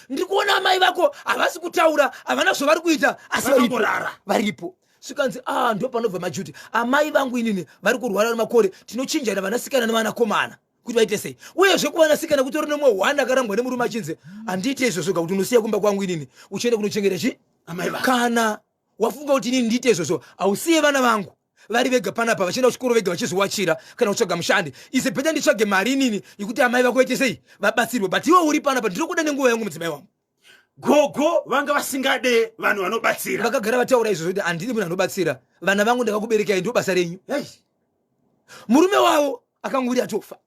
Ndiri kuona amai vako havasi kutaura, havana zvavari kuita, asi varipo, varipo. Svikanzi a ah, ndo panobva majuti. Amai vangu inini vari kurwara nemakore, tinochinjana vanasikana nevanakomana kuti vaite sei. Uyezve kuvanasikana kutori nemumwe hwani akarambwa nemurume achinzi handiite izvozvo ka, kuti unosiya kumba kwangu inini uchienda kunochengeta chi kana wafunga kuti inini ndiite izvozvo, hausiye vana vangu vari vega panapa vachienda kuchikoro vega vachizviwachira kana kutsvaga mushandi. Ise better nditsvage mari inini yekuti amai vako vaite sei, vabatsirwe, but iwe uri panapa ndiri kuda nenguva yangu mudzimai wangu. Gogo vanga vasingade vanhu vanobatsira. Vakagara vataura izvozvo kuti handidi munhu anobatsira vana vangu, ndakakuberekai, ndo basa renyu. Murume wavo akanguri atofa.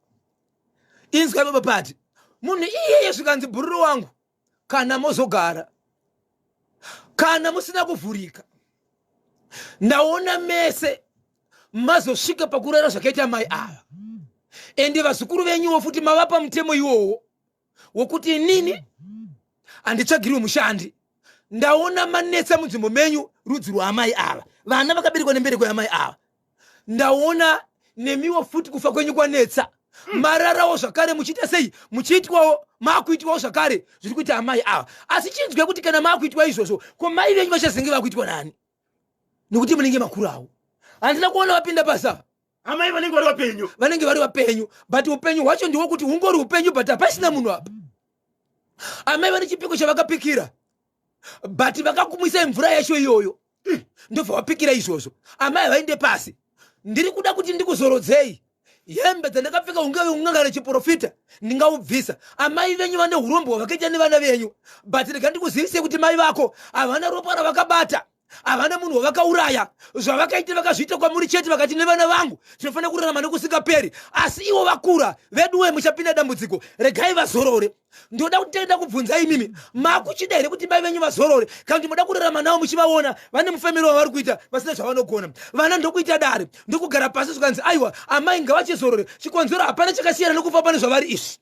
Inzwa baba pati munhu iyeye, zvikanzi bhururu wangu, kana mozogara, kana musina kuvhurika, ndaona mese mazosvika pakurara zvakaita mai ava, ende vazukuru venyuwo futi mavapa mutemo iwowo wokuti inini handitsvagiriwe mushandi. Ndaona manetsa munzvimbo menyu rudzi rwaamai ava, vana vakaberekwa nembereko yamai ava. Ndaona nemiwo futi kufa kwenyu kwanetsa, mararawo zvakare muchiita sei, muchiitwawo, maakuitwawo zvakare zviri kuita amai ava. Asi chinzwe kuti kana maakuitwa izvozvo, ko mai venyu vachazenge vakuitwa nani? Nekuti munenge makurawo. Handina kuona vapinda basa. Amai vanenge vari vapenyu. Vanenge vari vapenyu, but upenyu hwacho ndiwo kuti hungori upenyu, but hapasina munhu apa. Amai vane chipiko chavakapikira, but vakakumwisai mvura yacho iyoyo, ndobva vapikira izvozvo. Amai havainde pasi. Ndiri kuda kuti ndikuzorodzei. Hembe dzandakapfeka ungave ungangana chiprofita ndingaubvisa. Amai venyu vane urombo hwavakaita nevana venyu, but rega ndikuzivisei kuti mai vako havana ropa ravakabata, havana munhu wavakauraya. Zvavakaita vakazviita kwamuri chete. Vakati nevana vangu tinofanira kurarama nokusingaperi, asi ivo vakura veduwe, muchapinda dambudziko. Regai vazorore. Ndoda kuti tenda kubvunza imimi, makuchida here kuti mai venyu vazorore, kana kuti moda kurarama navo muchivaona vane mufemero wavari kuita vasina zvavanogona? Vana ndokuita dare, ndokugara pasi, zvikanzi aiwa, amai ngavachizorore. Chikonzero hapana chakasiyana nekufa pane zvavari izvi.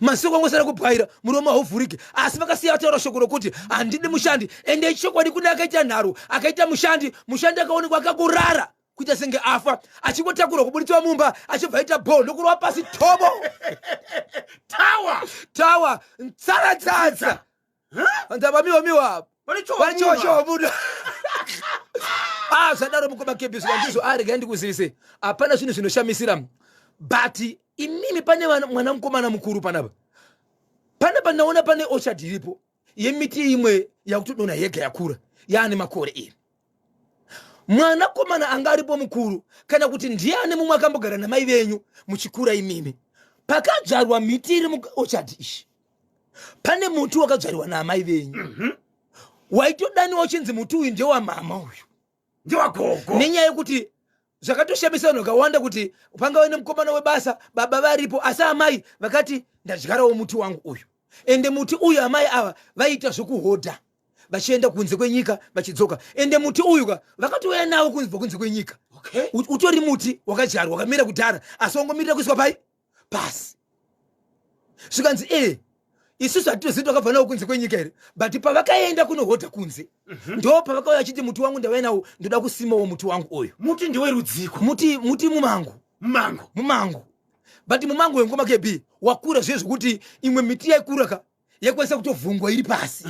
Masiku angosara kubwaira, muromo hauvhuriki. Asi vakasiya vataura shoko rokuti handidi mushandi. Ende ichokwadi, kune akaita nharo akaita mushandi, mushandi akaonekwa akakurara kuita senge afa, achingotakurwa kuburitswa mumba, achibva aita bho ndokurova pasi tobo. Tawa. Tawa ntsaratsatsa ndabamiwa miwa parichowa buda. Ah, zvadaro mukoma Kebhi, ndizvo. Ah, regai ndikuzivise, hapana zvinhu zvinoshamisira, but imimi pane mwana mukomana mukuru panapa. Panapa ndaona pane orchard iripo yemiti imwe yakutodonha yega, yakura yaane makore iri. Mwanakomana anga aripo mukuru, kana kuti ndiani mumwe akambogara namai venyu muchikura imimi? Pakadzvarwa miti iri muochadi ishi, pane muti wakadzvariwa naamai venyu. Waitodaniwa uchinzi muti uyu ndewamama uyu, ndewagogo, nenyaya yekuti zvakatoshamisa vanhu vakawanda kuti pangave nemukomana webasa, baba varipo, asi amai vakati ndadyarawo muti wangu uyu. Ende muti uyu amai ava vaiita zvekuhodha vachienda kunze kwenyika vachidzoka. Ende muti uyu ka vakatouya nawo kunzibva kunze kwenyika. Utori muti wakadyarwa wakamira kudhara, asi wangomirira kuiswa pai pasi. Zvikanzi e isusu hatitozivi takabva nawo kunze kwenyika here, but pavakaenda kunohodha kunze, ndo pavakauya vachiti muti wangu ndauya nawo, ndoda kusimawo muti wangu uyu. Muti ndewerudziko? Muti mumango. Mumango. Mumango, but mumango wengoma KB wakura zviye zvekuti imwe miti yaikura ka yakwanisa kutovhungwa iri pasi.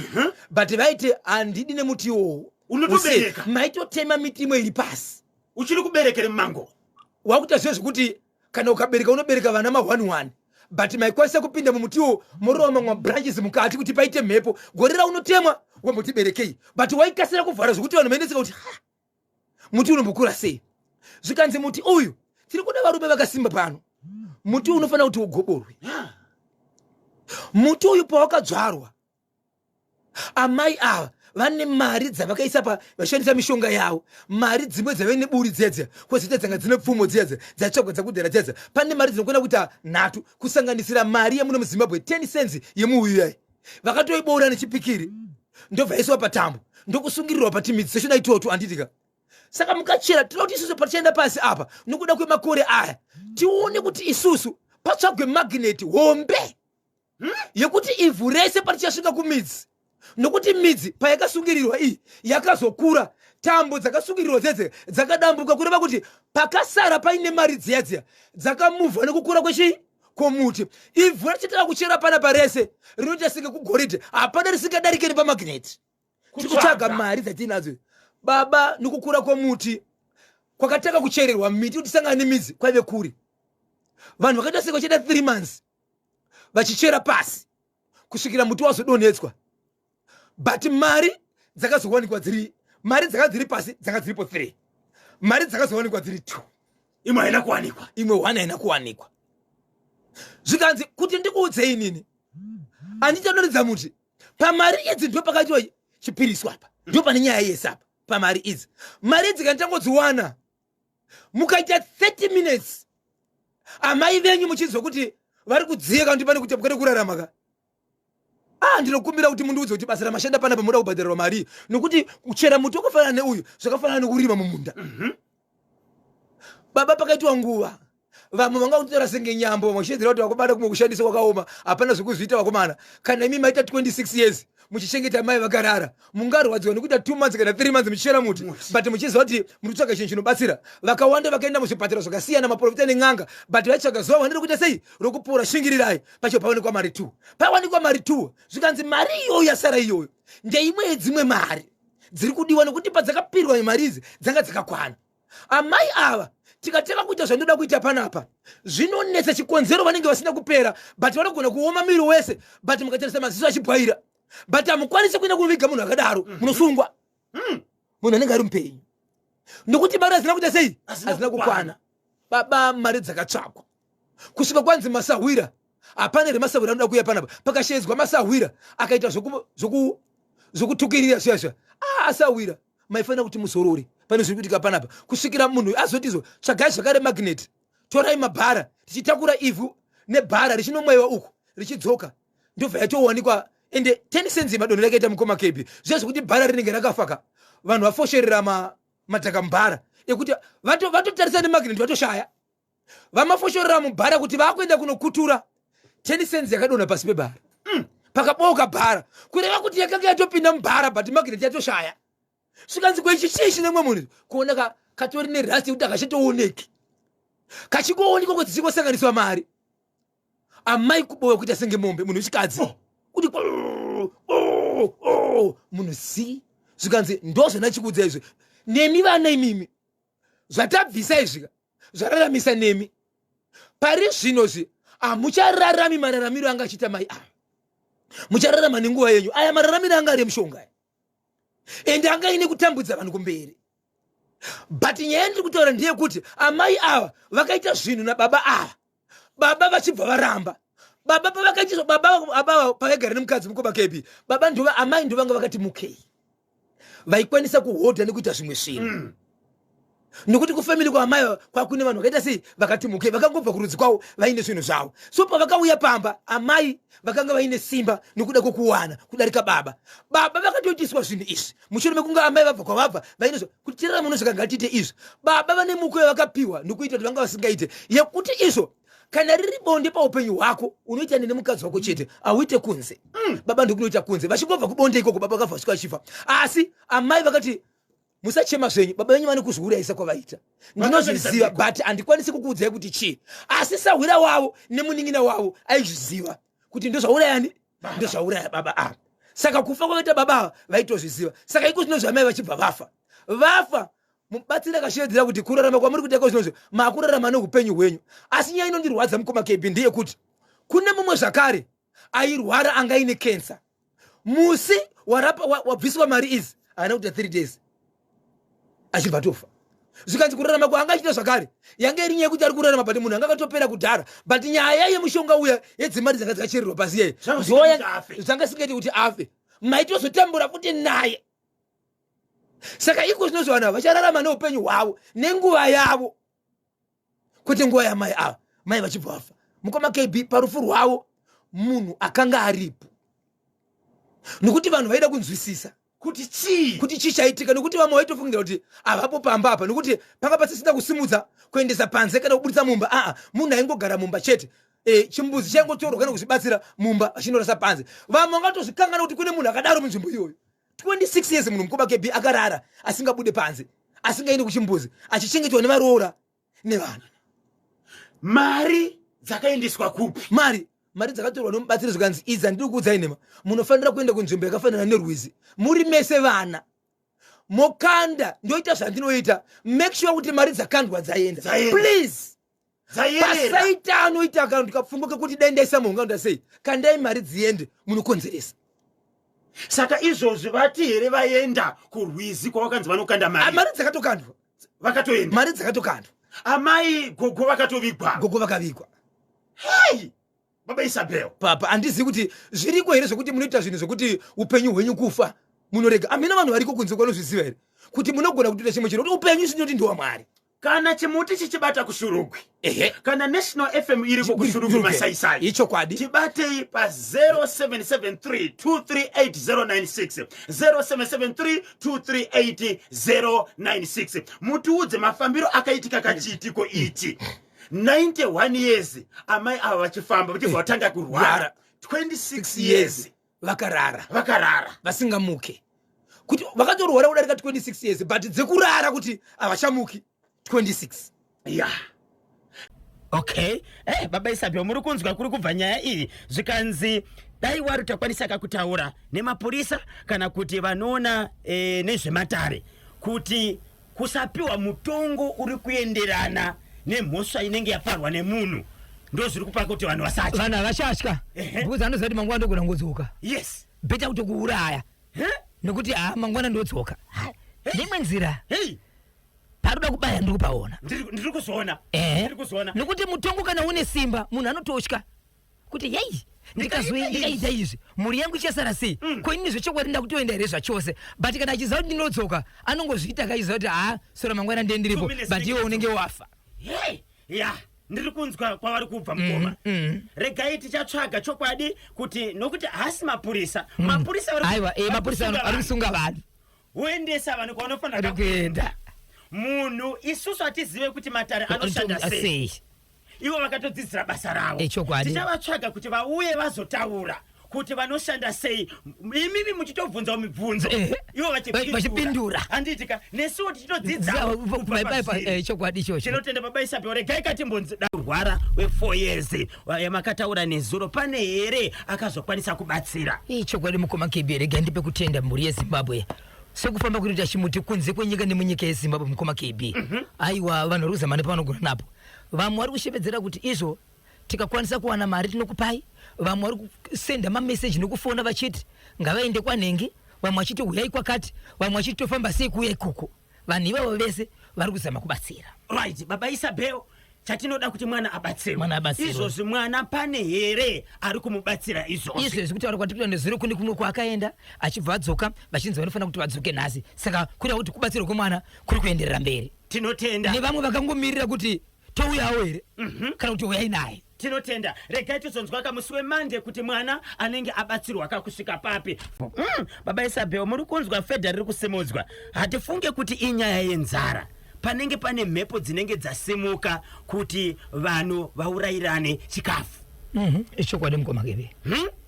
But vaiti handidi nemuti iwowo. Unotobereka. Maitotema miti imwe iri pasi. Uchiri kuberekere mumango. Wakuita zviye zvekuti kana ukabereka unobereka vana ma 1 1, but maikwanisa kupinda mumutiwo morova mamwe branches mukati kuti paite mhepo. Gore raunotemwa wamboti berekei, but waikasira kuvhara zvekuti vanhu vaendeseka kuti ha, muti unombokura sei? Zvikanzi muti uyu tiri kuda varume vakasimba pano, muti uyu unofanira kuti ugoborwe. Muti uyu pawakadzvarwa, amai ava vane mari dzavakaisa pa vashandisa mishonga yavo, mari dzimwe dzave neburi dzedze kwozoita dzanga dzine pfumo dzedze dzatsvagwa dzakudhara dzedze. Pane mari dzinokwana kuita nhatu, kusanganisira mari yemuno muZimbabwe 10 cents yemuuyu yai vakatoiboora nechipikiri, ndobva yaiswa patambo, ndokusungirirwa patimidzi seshona itoto, handitika? Saka mukachera, tinoda kuti isusu patichaenda pasi apa nokuda kwemakore aya tione kuti isusu patsvagwe magineti hombe yekuti ivhu rese patichasvika kumidzi, nokuti midzi payakasungirirwa iyi yakazokura, tambo dzakasungirirwa dzedze dzakadambuka, kureva kuti pakasara paine mari dziya dziya dzakamuvha nekukura kwechii kwomuti. Ivhu rachatava kuchera panapa rese rinoita senge kugoridhe, hapana risingadarike nepamagineti. Tiri kutsvaga mari dzatinadzo baba. Nokukura kwomuti kwakatanga kuchererwa miti kuti tisangane nemidzi kwaive kure. Vanhu vakaita senge vachiita 3 months vachichera pasi kusvikira muti wazodonhedzwa. But mari dzakazowanikwa dziri, mari dzanga dziri pasi dzanga dziripo 3, mari dzakazowanikwa dziri 2. Imwe haina kuwanikwa. Imwe 1 haina kuwanikwa. Zvikanzi kuti ndikuudzei inini handichadonhedza muti pamari idzi. Ndo pakaitwa chipiriswa apa, ndo pane nyaya yese apa pamari idzi. Mari idzi kana tangodziwana, mukaita 30 minutes amai venyu muchinzwa kuti vari kudziya kana kuti pane kutepwa nekurarama ka, ah, ndinokumbira kuti mundiudze kuti basa ramashanda panapa muda kubhadharirwa mari, nokuti kuchera muti wakafanana neuyu zvakafanana nekurima mumunda. Baba, pakaitwa nguva vamwe vanga kutora senge nyambo, vamwe vachiedzera kuti vakobada kumwe kushandisa kwakaoma, hapana zvekuzviita. Vakomana, kana imi maita 26 years muchichengeta mai vakarara, mungarwadziwa nekuita 2 months kana 3 months muchichera muti, but muchiziva kuti muri kutsvaga chinhu chinobatsira. Vakawanda vakaenda muzvipatara zvakasiyana, maprofita nen'anga, but vaitsvaga zuva vaniri kuita sei rokupora. Shingirirai pacho. Pawanikwa mari 2, pawanikwa mari 2. Zvikanzi mari iyoyo yasara iyoyo ndeimwe yedzimwe mari dziri kudiwa, nekuti padzakapirwa mari idzi dzanga dzakakwana. Amai ava tikatanga kuita zvandoda kuita panapa zvinonetsa. Chikonzero vanenge vasina kupera, but vanogona kuoma miri wese, but mukatarisa maziso achibwaira, but hamukwanisi kuenda kunoviga munhu akadaro. Munosungwa. Munhu anenge ari mupenyu, nokuti mari hazina kuita sei? Hazina kukwana baba. Mari dzakatsvakwa kusvika kwanzi masahwira hapana remasahwira anoda kuuya panapa. Pakashedzwa masahwira akaita zvokutukirira zviya zviya. Ah, asahwira maifanira kuti muzorore pane zviri kuitika panapa, kusvikira munhu azotizo tsvagai zvakare magnet, torai mabhara, tichitakura ivhu nebhara richinomwaiwa uku richidzoka, ndobva yatowanikwa. Ende 10 cents madonhero akaita mukoma KB zviya zvekuti bhara rinenge rakafaka, vanhu vafosherera madhaka mubhara ekuti vatotarisa nemagnet vatoshaya, vamafoshorera mubhara kuti vakuenda kunokutura, 10 cents yakadonha pasi pebhara. Pakabooka bhara, kureva kuti yakanga yatopinda mubhara, but magnet yatoshaya. Svikanzi kweichi chii chine mumwe munhu kuona katori nerasi yekuti akachatooneki, kachingoonekwa kuti chichingosanganiswa mari. Amai kubowa kuita senge mombe, munhu wechikadzi. Kuti oh, oh, munhu si. Zvikanzi ndozvandachikuudza izvi nemi vana imimi, zvatabvisa izvika zvararamisa nemi. Pari zvino zvi hamuchararami mararamiro anga achiita mai ava, muchararama nenguva yenyu. Aya mararamiro anga ari emushonga aya, ende anga aine kutambudza vanhu kumberi. But nyaya yandiri kutaura ndeyekuti amai ava vakaita zvinhu nababa ava, baba vachibva varamba. Baba pavakaita baba ava pavaigara nemukadzi mukoma KB, baba ndova amai ndovanga vakati mukei, vaikwanisa kuhodha nekuita zvimwe zvinhu. Nekuti kufamily kwaamai kwakune vanhu vakaita sei, vakati mukei, vakangobva kurudzi kwavo vaine zvinhu zvavo. So pavakauya pamba, amai vakanga vaine simba nekuda kwokuwana kudarika baba. Baba vakatoitiswa zvinhu izvi mushure mekunge amai vabva kwavabva vaine kuti tirarama unosvika, ngatiite izvi. Baba vane muko yavakapiwa nekuita kuti vanga vasingaite yekuti izvo kana riri bonde paupenyu hwako unoita nene mukadzi wako chete, auite kunze. Baba ndokunoita kunze. Vachingobva kubonde ikoko, baba vakabva vasvika vachifa. Asi amai vakati, "Musachema zvenyu, baba venyu vane kuzviurayisa kwavaita, ndinozviziva, but handikwanisi kukuudzai kuti chii." Asi sahwira wavo nemunin'ina wavo aizviziva kuti ndozvaurayani, ndozvauraya baba ava. Saka kufa kwakaita baba ava vaitozviziva. Saka iko zvino zvamai vachibva vafa, mubatsiri akashevedzera kuti kurarama kwamuri kuita iko zvinozvo makurarama neupenyu hwenyu. Asi nyaya inondirwadza, mukoma KB, ndeyekuti kune mumwe zvakare airwara, anga aine kensa. Musi warapa wabviswa mari idzi, haana kuita 3 days achibva tofa. Zvikanzi kurarama kwaanga achiita zvakare yange iri nyaya yekuti ari kurarama, but munhu anga akatopera kudhara. But nyaya yemushonga uya yedzimari dzanga dzakachererwa pasi yeye zvanga singaiti kuti afe, maitozotambura futi naye. Saka iko zvinozvo vanhu ava vachararama neupenyu hwavo nenguva yavo, kwete nguva yamai ava. Mai vachibva vafa, mukoma KB, parufu rwavo munhu akanga aripo, nokuti vanhu vaida kunzwisisa kuti chii, kuti chii chaitika, nokuti vamwe vaitofungira kuti havapo pamba apa, nokuti panga pasisina kusimudza kuendesa panze kana kubudisa mumba. Aa, munhu aingogara mumba chete. Chimbuzi chaingotorwa kana kuzvibatsira mumba achinorasa panze. Vamwe vangatozvikangana kuti kune munhu akadaro munzvimbo iyoyo. 26 years munhu, mukoma KB, akarara asingabude panze, asingaendi kuchimbuzi, achichengetwa nevaroora nevana. Mari dzakaendeswa kupi? Mari dzakatorwa nomubatsiri, zvikanzi, "Idzi handiri kuudzai nhema, munofanira kuenda kunzvimbo yakafanana nerwizi muri mese vana, mokanda. Ndoita zvandinoita, make sure kuti mari dzakandwa dzaenda." Dzaenda. Please. Dzayerera. Pasaita anoita kana ndikapfungwa kekuti dai ndaisa muhonga nda sei, kandai mari dziende, munokonzeresa. Saka izvozvi vati here vaenda kurwizi kwavakanzi vanokanda Ah, mari? Mari dzakatokandwa. Vakatoenda. Mari dzakatokandwa. Amai gogo vakatovigwa. Gogo vakavigwa. Hei, baba Isabel. Papa, handizivi kuti zviriko here zvokuti munoita zvinhu zvokuti upenyu hwenyu kufa munorega. Amina, vanhu variko kunze kwanozviziva here kuti munogona kutoita chimwe chinhu kuti upenyu sinoti ndewamwari? Kana chimuti chichibata kuShurugwi, Ehe. kana National FM iriko kuShurugwi, masaisai, Ichokwadi. Tibatei pa 0773 238096, 0773 238096, mutiudze mafambiro akaitika kachiitiko ichi. 91 years amai ava vachifamba, vachibva vatanga kurwara, 26 years vakarara. Vakarara. Vasingamuke. Kuti vakatorwara kudarika 26 years, but dzekurara kuti havachamuki 26. Ya, okay. Baba Isabel, muri kunzwa kuri kubva nyaya iyi. Zvikanzi dai wari takwanisa kakutaura nemapurisa kana kuti vanoona nezvematare kuti kusapiwa mutongo uri kuenderana nemhosva inenge yaparwa nemunhu ndo zviri kupa kuti vanhu vasatya. Vanhu havachatya because anoziva kuti mangwana ndogona ngodzoka. Better kutokuuraya nekuti ha, mangwana ndodzoka neimwe nzira. Hey. Paroda kubaya ndiri kupaona. Ndiri kuzoona. Ndiri kuzoona. Nekuti mutongo kana une simba, munhu anototya kuti yei, ndikaita izvi mhuri yangu ichasara sei? Ko inini zvechokwadi ndakutoenda here zvachose? But kana achiziva kuti ndinodzoka, anongozviita akachiziva kuti ha, sora mangwana ndiye ndiripo. 2 minutes. But iwe unenge wafa. Hey, ya, ndiri kunzwa kwavari kubva, mukoma. Regai tichatsvaga chokwadi kuti nokuti haasi mapurisa, mapurisa Aiwa, vari mapurisa kusunga ari vanhu. kusunga vanhu. Woendesa vanhu kwavanofanira ari kuenda. Munhu isusu hatizive kuti matare anoshanda sei. Sei. Ivo vakatodzidzira basa ravo. Chokwadi. Tichavatsvaga kuti vauye vazotaura kuti vanoshanda sei, imimi muchitobvunzawo mibvunzo, ivo vachipindura. Handitika nesuwo tichitodzidzawo kubva pazviri. Chokwadi ichocho. Tinotenda, baba Isabel. Regai katimbonzi kurwara we4 years yamakataura nezuro, pane here akazokwanisa kubatsira? Chokwadi, mukoma KB, regai ndipe kutenda mhuri yeZimbabwe sekufamba kunoita chimuti kunze kwenyika nemunyika yeZimbabwe. Mukoma KB, aiwa, vanhu vari kuzama nepavanogona napo. Vamwe vari kushevedzera kuti izvo tikakwanisa kuwana mari tinokupai. Vamwe vari kusenda mameseji nekufona vachiti ngavaende kwanhenge, vamwe vachiti huyai kwakati, vamwe vachiti tofamba sei kuuya ikoko. Vanhu ivavo vese vari kuzama kubatsira. Right, baba Isabel, chatinoda kuti mwana abatsirwe. Mwana abatsirwe. Izvozvi mwana pane here ari kumubatsira izvozvi? Izvezvi kutaura kwatiri kuita nezuro kune kumwe kwaakaenda achibva adzoka, vachinzi vanofanira kuti vadzoke nhasi. Saka kureva kuti kubatsirwa kwemwana kuri kuenderera mberi. Tinotenda. Nevamwe vakangomirira kuti touyawo here kana kuti uyai naye. Tinotenda. Regai tizonzwa kamusi weMande kuti mwana anenge abatsirwa kakusvika papi. Baba Isabel, muri kunzwa fedha riri kusimudzwa. Hatifunge kuti inyaya yenzara. Panenge pane mhepo dzinenge dzasimuka kuti vanhu vaurayirane chikafu. Ichokwadi mukoma Keve.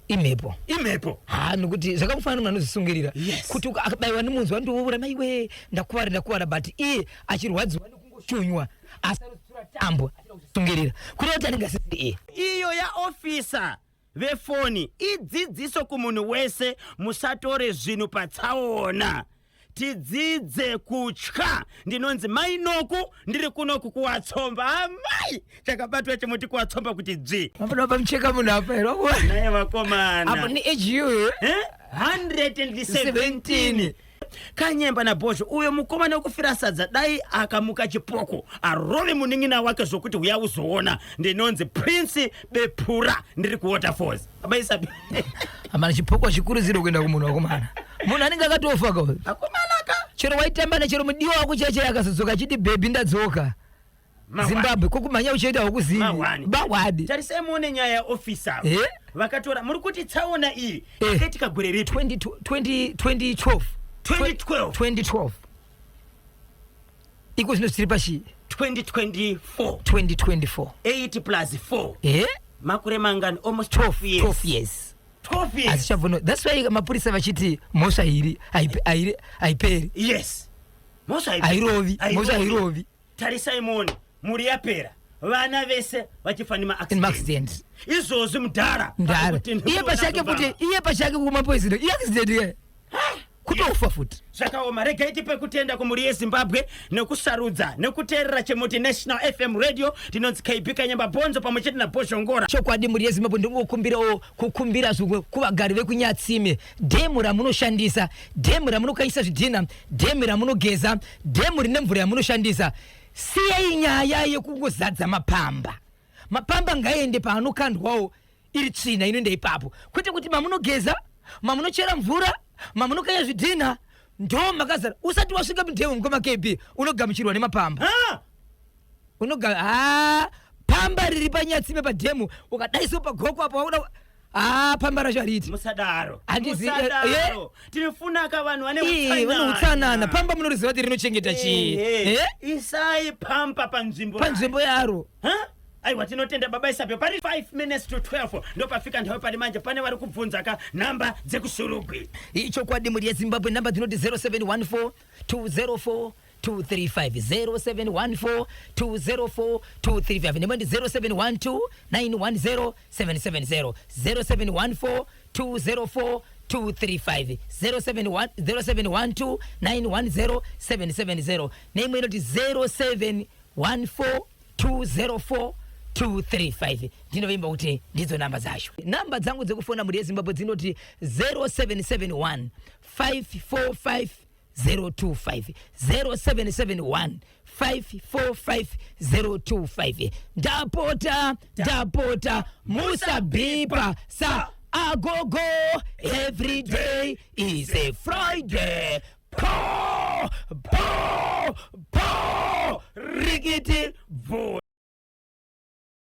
Imhepo. Imhepo. Ha, nokuti zvakamufanana munhu anozvisungirira. Yes. Kuti akabayiwa nemunzwa ndoura maiwe ndakuvara ndakuvara, but iye achirwadziwa nekungoshunywa asi anozitura tambo achida kuzvisungirira. Kureva kuti anenge asisiri iye. Iyo yaofisa vefoni idzidziso kumunhu wese, musatore zvinhu patsaona. Tidzidze kutya. Ndinonzi Mai Noku, ndiri kunoku kuWatsomba. Amai, chakabatwa chimuti kuWatsomba kuti dzvi. Mapano pamucheka munhu apa here wakuona? Naye vakomana. Apo ni age iyoyo. Eh? 117. Kanyemba naBhozho, uyo mukomana wekufira sadza dai akamuka chipoko arove munin'ina wake zvokuti uya uzoona. Ndinonzi Prince Bepura, ndiri kuWaterfalls. Abaisa Amana chipoko chikurudziro kuenda kumunhu wakomana. Munhu anenge akatofa ka. Akomana ka. Chero waitamba nechero mudiwa wako chaiye akazodzoka achiti baby ndadzoka. Zimbabwe kokumhanya uchiita hukuzivi. Mahwani. Bahwadi. Tarisai muone nyaya yaofisa Eh? vakatora. Muri kuti tsaona iyi Eh. yakaitika gore ripi? 20 2012. 2012. 2012. Iko zvino tiri pachi 2024. 2024. 8 plus 4. Eh? Makore mangani? Almost 12 years. 12 years. 12 years. Asi chabvuno. That's why mapurisa vachiti mhosva iri haiperi. Yes. Mhosva hairovi. Mhosva hairovi. Tarisai muone, mhuri yapera. Vana vese vachifa nema accident. Izvozvi mudhara. Mudhara. Iye pachake kuti iye pachake kumwa poison. Iye accident ye. Kutofa futi. Zvakaoma. Regai tipe kutenda kumhuri yeZimbabwe nekusarudza nekuteerera Chemuti National FM Radio. Tinonzi KB Kanyamba Bonzo pamwe chete naBhozhongora. Chokwadi mhuri yeZimbabwe, ndingokumbirawo kukumbira zvimwe kuvagari vekuNyatsime. Dhemu ramunoshandisa, dhemu ramunokanyisa zvidhina, dhemu ramunogeza, dhemu rine mvura yamunoshandisa, siyai nyaya yekungozadza mapamba. Mapamba ngaende paanokandwawo iri tsvina inoenda ipapo, kwete kuti mamunogeza, mamunochera mvura, mamunokanya zvidhina ndo makazara. Usati wasvika mudhemu mukoma KB unogamuchirwa nemapamba. Unoga ha pamba riri paNyatsime padhemu, ukadaiso pagoko apo wakuda ha pamba racho hariti. Musadaro. Musadaro. Tinofunaka vanhu vane utsanana. Utsanana. Pamba munoriziva kuti rinochengeta chii? Isai pampa panzvimbo. Panzvimbo yaro. Aiwa, tinotenda baba Isabel. Pari 5 minutes to 12 ndopafika nthawi pari manje. Pane vari kubvunza ka nhamba dzekuShurugwi. Ichokwadi mhuri yeZimbabwe, nhamba dzinoti 0714 204 235, 0714 204 235, nemwe ndi 0712 910 770, 0714 204 235, 071 0712 910 770, neimwe inoti 0714 204 235. Ndinovimba kuti ndidzo namba dzacho. Namba dzangu dzekufona mhuri yeZimbabwe dzinoti 0771 545 025, 0771 545 025. Ndapota, ndapota, musabhipa sa agogo. Every day is a Friday. Po po po rikiti bvo.